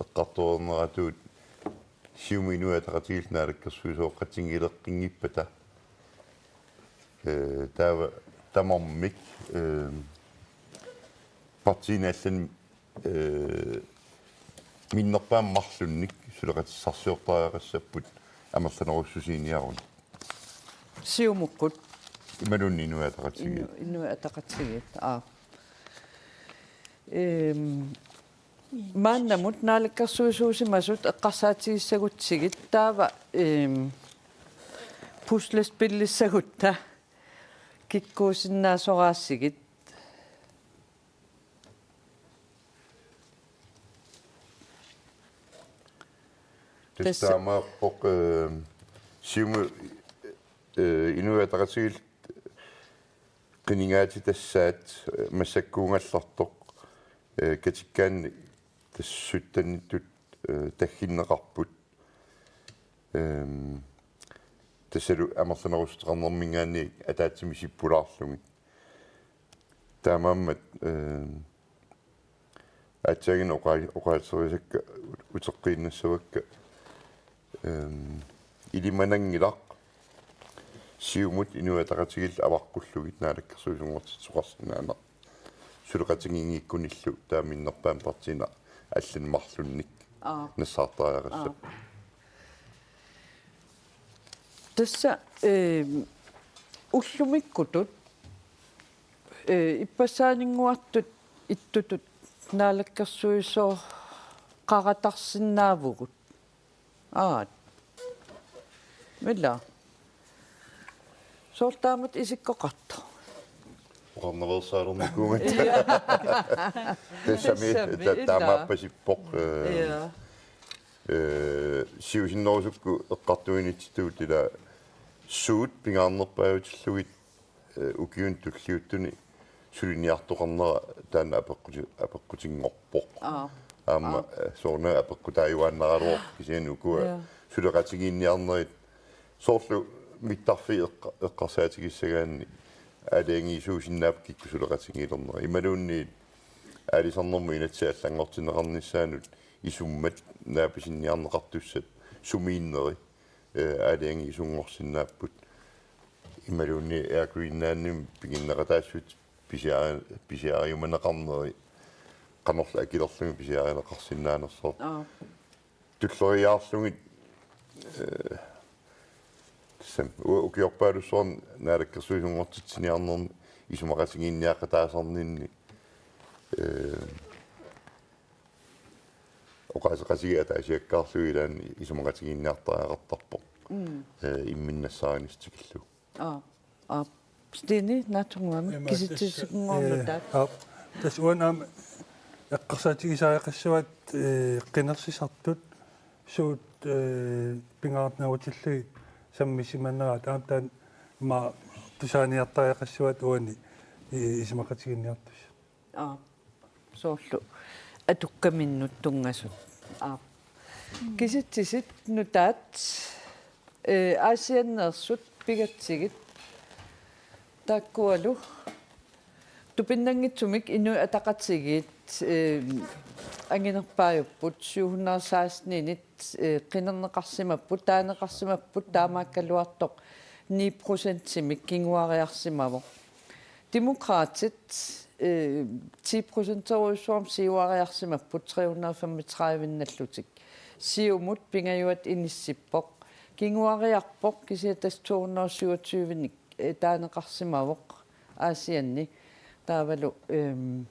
eqqartoreerneratuut Siumut Inuit Ataqatigiillu naalakkersuisooqatigileqqinngippata. Ee, taava tamarmik, ee, partiini allanit, ee, minnerpaamik marlunnik suleqatissarsiortariaqassapput amerlanerussusiiniaruni. Siumukkut. Imaluunniit Inuit Ataqatigiit. Inu-, Inuit Ataqatigiit, aap. Øhm, maannamut naalakkersuisuusimasut eqqarsaatigissagutsigit taava, øhm, puslespillissagutta kikkuusinnaasoraatsigit. Tassa. Tassa taamaappoq, øhm, Siumut, øh, Inuit Ataqatigiillu qinigaatitassaat, øh, massakkuugallartoq, øh, katikkaanni tassa syttenittut, øh, tagginneqarput. Øhm, tassalu amerlanerussuteqarnerminngaanniit ataatsimik sippulaarlugit. Taamaammat, øhm, aatsaannguaq oqa-, oqaatigisakka uteqqiinnassavakka, øhm, ilimananngilaq Siumut Inuit Ataqatigiillu avaqqullugit naalakkersuisunngortitsisoqarsinnaaneq suleqatigiinngikkunillu taava minnerpaamik partiini allanit marlunnik. Aap. Nassaartariaqassapput. Aap. Tassa, øhm, ullumikkutut, øh, ippassaaninnguartut ittutut naalakkersuisooqaratarsinnaavugut. Aat. Milla. Soorlu taamatut isikkoqartoq. Oqarnaveersaalernikuugatta. Ja. Tassami, tassami, ta-, ila. Taamaappasippoq, øh, ja. Øh, siusinnerusukkut eqqartuinitsitut ila suut pingaarnerpaajutillugit, øh, ukiuni tulliuttuni suliniartoqarnera taanna apeqquti-, apeqqutinngorpoq. Aap. Aamma, aap, øh, soorunami apeqqutaajuaannaraluarpoq kisianni ukua, ja, suleqatigiinniarnerit soorlu mittarfiit eqqa-, eqqarsaatigissagaanni aalajangiisuusinnaapput kikkut suleqatigiilernerat. Imaluunniit aalisarnermut inatsit allanngortinneqarnissaannut isummat naapisinniarneqartussat sumiinneri, øh, aalajangiisunngorsinnaapput. Imaluunniit Air Greenlandimi piginneqataassuseq pisiari-, pisiariumaneqarneri qanorlu akilerlugit pisiarineqarsinnaanersoq. Aap. Tulleriiaarlugit, eh, tassami u-, ukiorpaalussuarni naalakkersuisunngortitsiniarnermi isumaqatigiinniaqqataasarninni, eh, oqaaseqatigiit ataasiakkaarlugit ilaanni isumaqatigiinniartariaqartarpoq. Mm. Eh, imminut nassaarinissaa tikillugu. Aap, aap. Stine, naatsunnguamik. Ima, kisitsisunngornutaat. Tassa, eh, aap. Tassa uani aamma eqqarsaatigisariaqassavaat, eh, qinersisartut suut, eh, pingaarnerutillugit sammisimaneraat aamma taanna ima tusaaniartariaqassavaat uani, eh, isumaqatigiinniartussaq. Aap. Soorlu atukkaminnut tunngasut. Aap. Kisitsisit nutaat, eh, Aasianneersut pigatsigit taakkualu tupinnanngitsumik Inuit Ataqatigiit, eh, anginerpaajupput syv hundrede seksten-init, eh, qinerneqarsimapput, taaneqarsimapput, taamaakkaluartoq ni procentimik kinguariarsimavoq. Demokraatit, eh, ti procenterujussuarmik siuariarsimapput tre hundrede femogtredive-nnallutik. Siumut pingajuat inissippoq. Kinguariarpoq kisianni tassa to hundrede syvogtyve-nik, eh, taaneqarsimavoq Aasianni. Taavalu, ehm,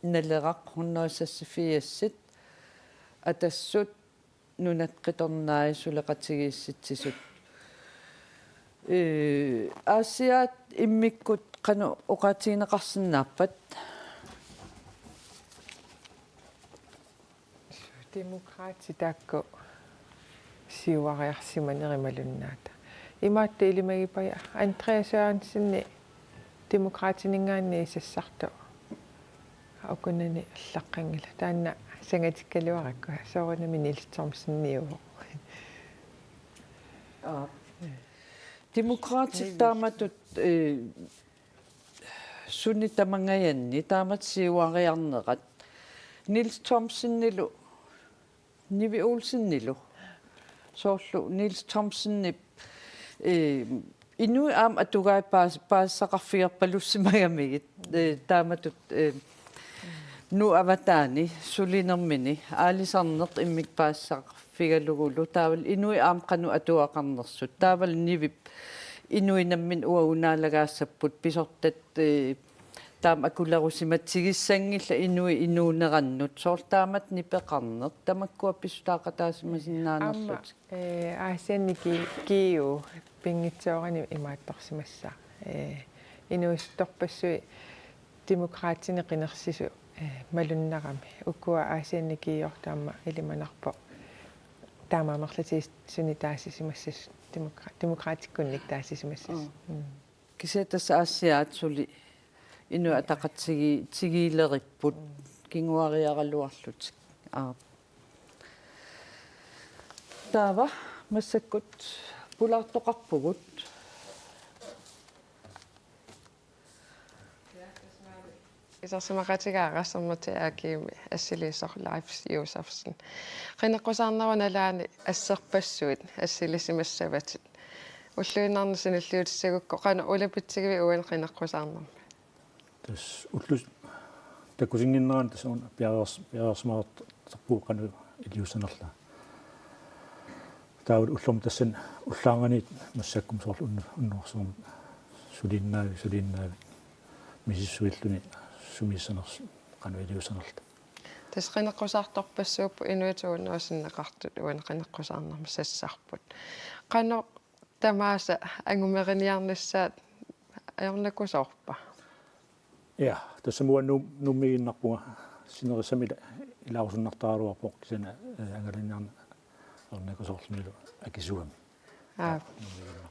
Naleraq hundrede seksogfirs-it, Atassut, Nunat Qitornai, Suleqatigiissitsisut. Ee, Aasiaat immikkut qanoq oqaatigineqarsinnaappat? Demokraatit taakku siuariarsimaneri malunnaata. Imaattoq ilimagipaja Andreas Jørgensen Demokraatininngaanniit sassartoq. Ukunani allaqqanngilaq. Taanna sangatikkaluarakku. Soorunami Niels Thomseniuvoq. Aap. Demokraatit taamatut, eh, suni tamangajanni taamatut siuariarnerat Niels Thomsenilu Nivi Olsenilu. Soorlu Niels Thomsenip, eh, inuit aamma atugaat paas-, paasisaqarfigerpalussimagamigit, eh, taamatut, eh, Nuup avataani sulinermini aalisarneq immikkut paasisaqarfigalugulu taavalu inuit aamma qanoq atugaqarnersut. Taavalu Nivip inuit namminneq uagut naalagaassapput pisortat, eh, taama akulerusimatsigissanngillat inuit inuunerannut. Soorlu taamatut nipeqarneq. Tamakkua pissutaaqataasimasinnaanngillat. Aamma, eh, Aasianni ki-, kiiu pinngitsoorani imaattorsimassaaq. Eh, inuusuttorpassuit Demokraatini qinersisut, eh, malunnarami. Ukua Aasianni kiiortaama ilimanarpoq. Taamaammerlatigisut suni taasisimassasut. Demokra-, Demokraatikkunnik taasisimassasut. Mm. Mm. Kisianni tassa Aasiaat suli Inuit Ataqatigi-, tigiileripput kinguariaraluarlutik. Aap. Taava massakkut pulaartoqarpugut. Isersimaqatigaara Sermersuup A/S-imi assiliisoq Leif Josefsen. Qineqqusaarnerup nalaani asserpassuit assilisimassavatit. Ulluinnarni sanilliutissagukku qanoq ulapitsigivit uani qineqqusaarnermi? Tassa ullut takusinnginnerani tassa una piareers-, piareersimaartarpugut qanoq iliussanerlunga. Taava ullormi tassani ullaarnganiit massakkut soorlu unnu-, unnuarsuarmi suliinnaavi-, suliinnaavi misissuilluni sumiissanersoq qanoq iliussanerluta. Tassa qineqqusaartorpassuupput inuit uunnerup sinneqartut uani qineqqusaarnermi sassarput. Qanoq tamaasa angumeriniarnissaat ajornakusoorpa? Ja, tassa uanga Nuum-, Nuummiiginnarpunga sinerissami ila-, ilaarusunnartaraluarpoq kisianni, eh, angalaniarneq ajornakusoorlunilu akisuami. Aap. Nuummiiginnarpunga.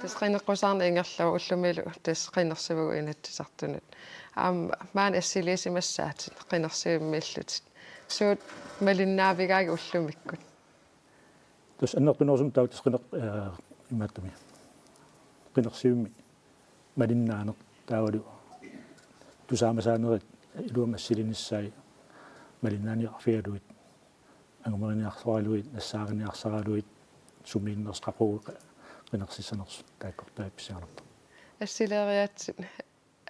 Tassa qineqqusaarneq ingerlavoq ullumilu tassa qinersivugut Inatsisartunut. Aamma maani assiliisimassaatit qinersivimmiillutit. Suut malinnaavigaagit ullumikkut? Tassa annertunerusumik taava tassa qineq-, eh, imaattumik. Qinersivimmi malinnaaneq taavalu tusaamasaanerit iluamik assilinissaat malinnaaniarfigalugit, angumeriniarsoralugit, nassaariniarsaralugit, sumiinnersut qaqugu qinersissanersut taakkortai pissanganarpoq. Assiliiaatsit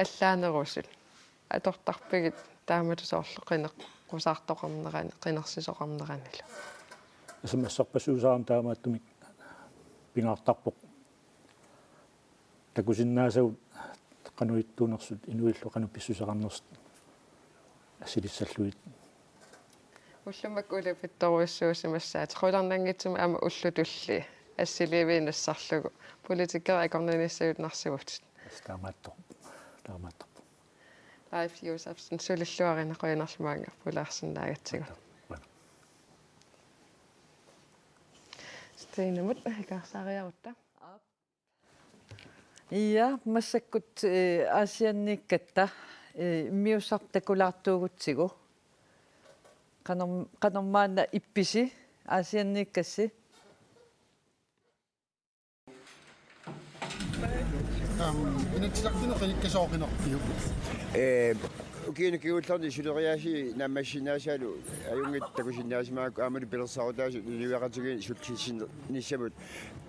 allaanerusut atortarpigit taamatut soorlu qineqqusaartoqarnerani, qinersisoqarneranilu? Asamassorpassuusarami taamaattumik pingaartarpoq takusinnaasagut qanoq ittuunersut inuillu qanoq pissuseqarnersut assilissallugit. Ullumikkut ulapittorujussuusimassaat qularnanngitsumik aamma ullut tulliit assiliiviit nassarlugu politikerit akornanniissagut narsivut. Taamaattoq. Taamaattoq. Leif Josefsen, sulilluarina, qujanarlu maanga pulaarsinnaagatsigu. Steinemut ikaarsaariarutta. Ja, massakkut, eh, Aasianniikkatta, eh, immiussaq takulaartuugutsigu. Qanorm-, qanormaanna ippisi, Aasianniikkassi? Aam, Inatsisartuni qinikkasooqinarpiuk? Ee, ukiuni kingullerni suleriaasii naammassisinnaasaalu ajunngitsoq takusinnaasimavarput aammalu pilersaarutaasut inuiaqatigiinni sullissinnissamut,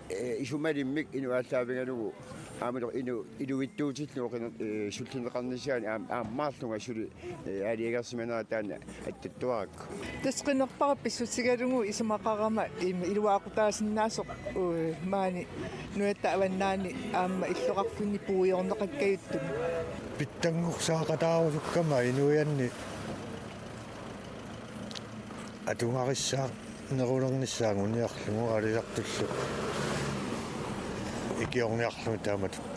ee, isumalimmik inuk aallaavigalugu aammalu inuk iluitsuutillugu qiner-, ee, sullinneqarnissaanut aam-, aammaarlunga suli, ee, aalajangersimanera taanna attattuarakku. Tassa qinerpara pissutigalugu isumaqarama im-, iluaqutaasinnaasoq, uu, maani nunatta avannaani aamma illoqarfinni puiorneqakkajuttumik. Pitsanngorsaaqataarusukkama inuianni atugarissaarnerulernissaa anguniarlugu aalisartullu ikiorniarlugu taamatut.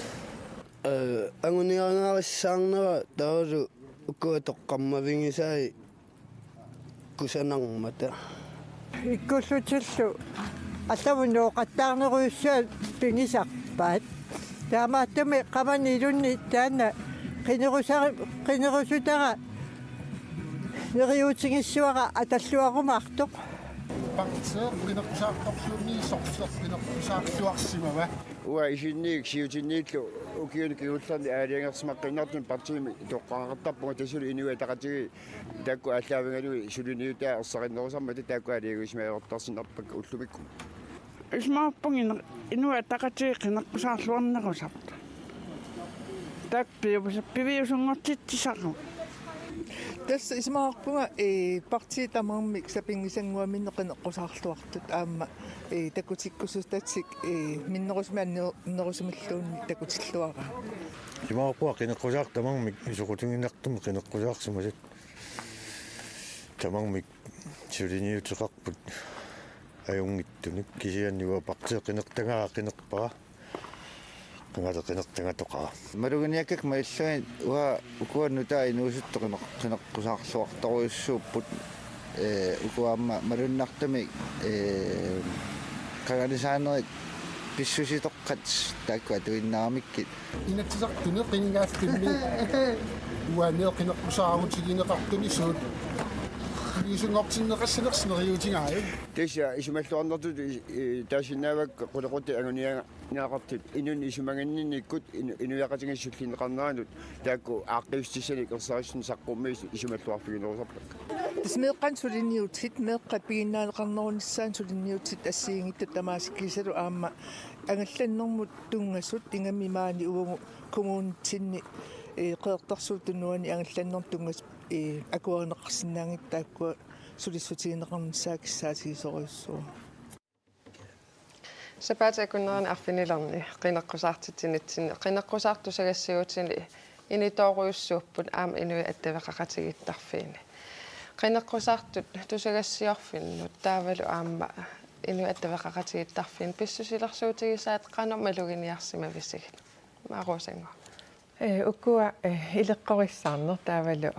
Ee, anguniagarissaarnera taavalu ukua toqqammavigisai kusanarmata. Ikkullutillu allamut nooqattaarnerujussuat pigisarpaat. Taamaattumik qamani ilunni taanna qinerusa-, qinerusutara neriuutigissavara atalluarumaartoq. Partiit qineqqusaartorluunniit sorleq qineqqusaarluarsimava? Uanga isinniit siutinniillu ukiuni kingullerni aalajangersimaqqinniartunut partiimi toqqagaqartarpunga, tassalu Inuit Ataqatigiit taakku aallaavigalugit suliniutaa ersarinnerusarmata taakku aalajangiussimalertarsinnarpakka ullumikkut. Isumaqarpunga Inuit Ataqatigiit qineqqusaarluarnerusartut. Taakku piviusa-, piviusunngortitsisarput. Tassa isumaqarpunga, ee, partiit tamarmik sapinngisannguaminnik qineqqusaarluartut aamma, ee, takutikkusutatik, ee, minnerusumik anner-, annerusumilluunniit takutilluaraat. Isumaqarpunga qineqqusaartut tamarmik soqutiginartumik qineqqusaarsimasut tamarmik suliniuteqarput ajunngitsunik, kisianni uanga partiit qinertagara qinerpara. Qangali qinertagatoqara. Maluginiakkakka malillugit uanga ukua nutaat inuusuttut qineq-, qineqqusaarluartorujussuupput, ee, ukua aamma malunnartumik, ee, qangali saanerit pissusitoqqat taakku atuinnaramikkit. Inatsisartuni qinigaaffimmi uani qineqqusaarutigineqartuni suut piviusunngortinneqassanersut neriuutigaat? Tassa isumalluarnertut, ee, taasinnaavakka qulequtit anguniaga- -aqartut inunnik isumaginninnikkut inu-, inuiaqatigiit sullinneqarneranut taakku aaqqiissutissanik ersarissunik saqqummiisoq isumalluarfiginerusarpakka. Tassa meeqqanik suliniutit, meeqqat piginnaaneqarnerunissaat suliniutit assigiinngitsut tamaasa kiisalu aamma angallannermut tunngasut, ingammik maani uagut kommunitsinni, ee, Qeqertarsuup Tunuani angallannermut tunngasut, ee, akuerineqarsinnaanngitsut taakkua sulissutigineqarnissaat kissaatigisorujussuuvoq. Sapaatip akunnerini arfinilinni qineqqusaartitsinitsinni qineqqusaartut tusagassiuutini initoorujussuupput aamma Inuit Attaveqaqatigiittarfiini. Qineqqusaartut tusagassiorfinnut taavalu aamma Inuit Attaveqaqatigiittarfiini pissusilersuutigisaat qanoq maluginiarsimavisigit? Maarusannguaq. Ee, ukua, ee, ileqqorissaarneq taavalu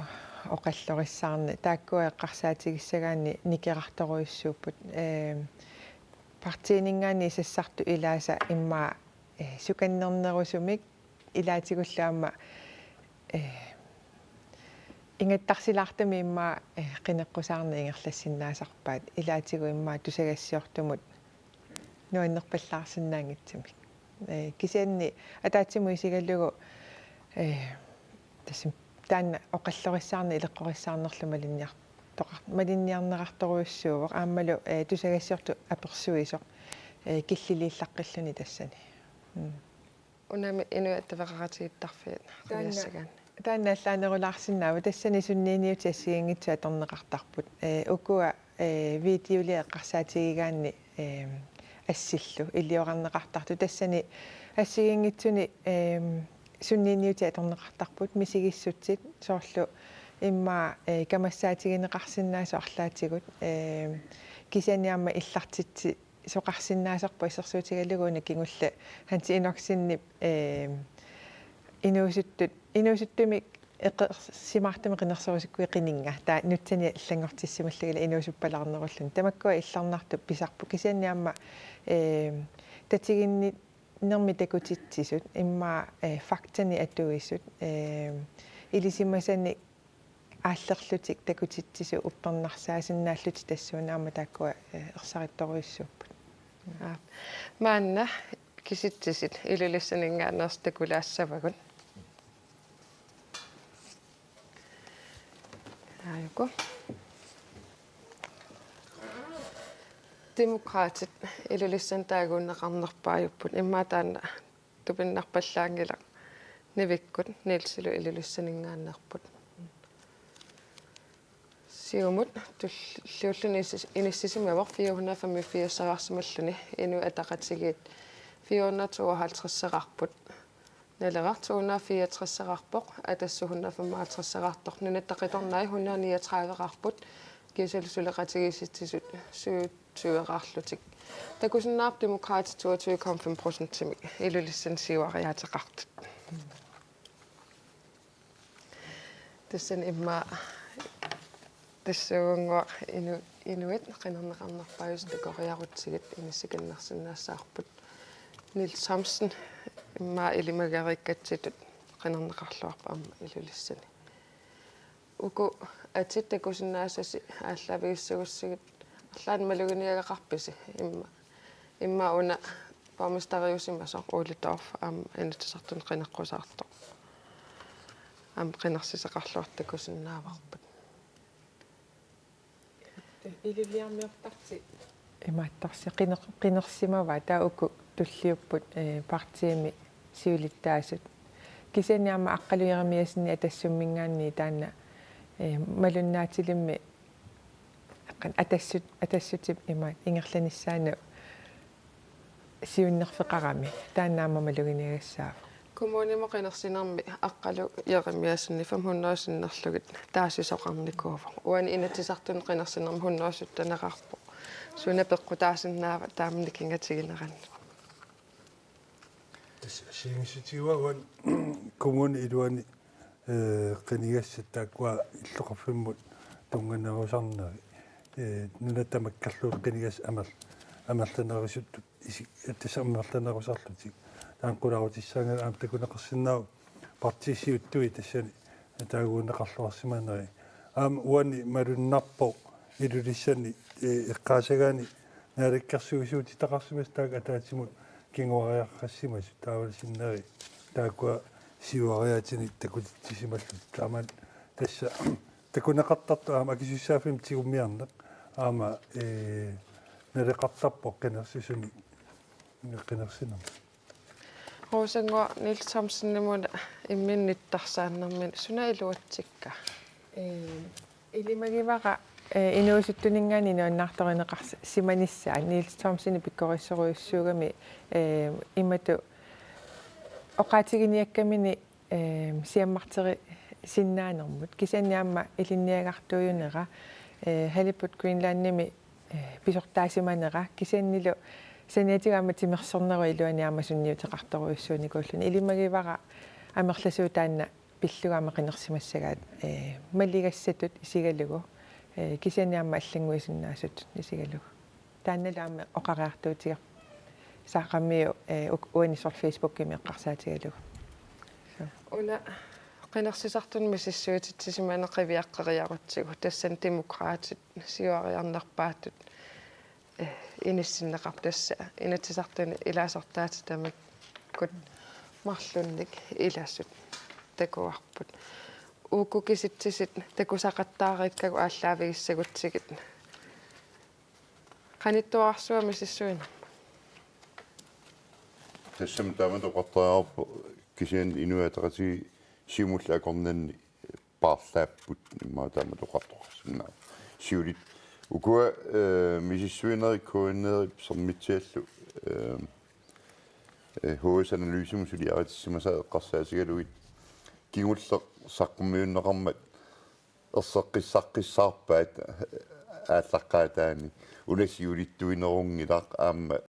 oqallorissaarneq taakkua eqqarsaatigissagaanni nikerartorujussuupput. Ee, partiininngaanniit sassartut ilaasa immaqa, ee, sukannernerusumik ilaatigullu aamma, ee, ingattarsilaartumik immaqa, ee, qineqqusaarneq ingerlassinnaasarpaat ilaatigut immaqa tusagassiortumut nuannerpallaarsinnaanngitsumik. Ee, kisianni ataatsimut isigalugu, ee, tassami taanna oqallorissaarneq ileqqorissaarnerlu malinniartoqar-, malinniarneqartorujussuuvoq aammalu, ee, tusagassiortut apersuisoq, ee, killiliillaqqilluni tassani. Mm. Unami Inuit Attaveqaqatigiittarfiit Taanna, qiviassagaanni. Taanna allaanerulaarsinnaavoq tassani sunniiniutit assigiinngitsut atorneqartarput. Ee, ukua ee, videoli eqqarsaatigigaanni, ee, assillu iliorarneqartartut. Tassani assigiinngitsuni, ee, sunniiniutit atorneqartarput, misigissutsit, soorlu immaqa, ee, kamassaatigineqarsinnaasut arlaatigut, ee, kisianni aamma illartitsisoqarsinnaasorput assersuutigalugu una kingulleq Hans Enoksenip, ee, inuusuttut, inuusuttumik eqqarsimaartumik qinerserusukkui qininnga. Taava nutsani allanngortissimallugillu inuusuppalaarnerulluni. Tamakkua illarnartut pisarput. Kisianni aamma, ee, tatiginninnermi takutitsisut, immaqa, ee, faktani atuisut, ee, ilisimasanik aallerlutik takutitsisut uppernarsaasinnaallutik tassuuna aamma taakkua, ee, ersarittorujussuupput. Aap. Maanna kisitsisit Ilulissaninngaanneersut takulaassavagut. Aajuku. Demokraatit Ilulissani taaguunneqarnerpaajupput. Immaqa taanna tupinnarpallaanngilaq Nivikkut Nielsilu Ilulissaninngaanneerput. Siumut tulliulluni inis-, inissisimavoq fire hundrede femogfirseraarsimalluni, Inuit Ataqatigiit fire hundrede tooghalvtredseraarput. Naleraq to hundrede fireogtredseraarpoq, Atassut hundrede femoghalvtredseraartoq, Nunatta Qitornai hundrede niogtrediveraarput, kiisalu suleqatigiissitsisut syvogtyveraarlutik. Takusinnaavarput Demokraatit toogtyve komma fem procentimik Ilulissani siuariaateqartut. Tassani immaqa tassuugunnguaq inu-, inuit qinerneqarnerpaajusut takoriarutsigit inissikinnersinnaassavarput. Niels Thomsen immaqa ilimageriikkatsitut qinerneqarluarpoq aamma Ilulissani. Uku atit takusinnaasasi aallaavigissagussiuk arlaannik maluginiagaqarpisi? Imma-, immaqa una borgmesteriusimasoq Ole Dorph aamma Inatsisartuni qineqqusaartoq. Aamma qinersisoqarluartut takusinnaavarput. Ilulissarmiortarsi. Imaattarsi qiner-, qinersimavaat, taava uku tulliupput, ee, partiimi siulittaasut. Kisianni aamma Aqqalu Jerimiassenip Atassumminngaanniit taanna, ee, malunnaatilimmi aqqan-, Atassut-, Atassutip imaat ingerlanissaanut siunnerfeqarami, taanna aamma maluginiagassaavoq. Kommunimut qinersinermi Aqqalu Jerimiassenip fem hundrede sinnerlugit taasisoqarnikuuvoq. Uani Inatsisartuni qinersinermi hundrede sytteneqarpoq. Suna peqqutaasinnaava taama nikingatigineranni? Tassa assigiinngissutigivaat uani kommunip iluani, ee, qinigassat taakkua illoqarfimmut tunnganerusarneri. Ee, nuna tamakkerlugu qinigassat amer-, amerlanerusuttut isi-, tassa amerlanerusarlutik. Taanna qulaarutissaanngilaq, aamma takuneqarsinnaavoq partiit siuttui tassani taaguunneqarluarsimaneri. Aamma uani malunnarpoq Ilulissani, ee, eqqaasagaanni naalakkersuisuutitaqarsimasut taakku ataatsimut kinguariaqqassimasut, taavalu sinneri taakkua siuariaatinik takutitsisimallugit. Taamaammat tassa takuneqartartoq aamma akisussaaffimmik tigummiarneq aamma, ee, naleqartarpoq qinersisuni qinersinermi. Rosannguaq, Niels Thomsenimut imminut nittarsaannermini suna iluatsikka? Ee, ilimagivara, ee, inuusuttuninngaanniit nuannaartorineqarsimanissaa. Niels Thomsen pikkorissorujussuugami, ee, imatut oqaatiginiakkamini, ee, siammarterisinnaanermut. Kisianni aamma ilinniagartuujunera, ee, Halibut Greenlandimi, ee, pisortaasimanera, kisiannili saniatigut aamma timersornerup iluani aamma sunniuteqartorujussuunikuulluni. Ilimagivara amerlasuut taanna pillugu aamma qinersimassagaat, ee, maligassatut isigalugu, ee, kisianni aamma allannguisinnaasutut isigalugu. Taannalu aamma oqariartuutiger-, saaqamiu, ee, uk-, uani soorlu Facebookimi eqqarsaatigalugu. Una qinersisartuni misissuititsisimaneq qiviaqqeriarutsigu, tassani Demokraatit siuariarnerpaatut, ee, inissinneqarput, tassa Inatsisartuni ilaasortaatitamikkut marlunnik ilasut takuarput. Uku kisitsisit takusaqattaarikkagut aallaavigissagutsigit qanittuararsuaq misissuinerma? Tassami taamatut oqartariaqarpoq, kisianni Inuit Ataqatigiit Siumullu akornanni paarlaapput, immaqa taamatut oqartoqarsinnaavoq. Siulit-, Ukua eh, misissuinerit K N R-ip Sermitsiallu eh, eh, H S-analysemut suliaritissimasaat eqqarsaatigalugit kingulleq saqqummiunneqarmat erseqqissaqqissaarpaat aallaqqaataani. Una siulittuinerunngilaq aamma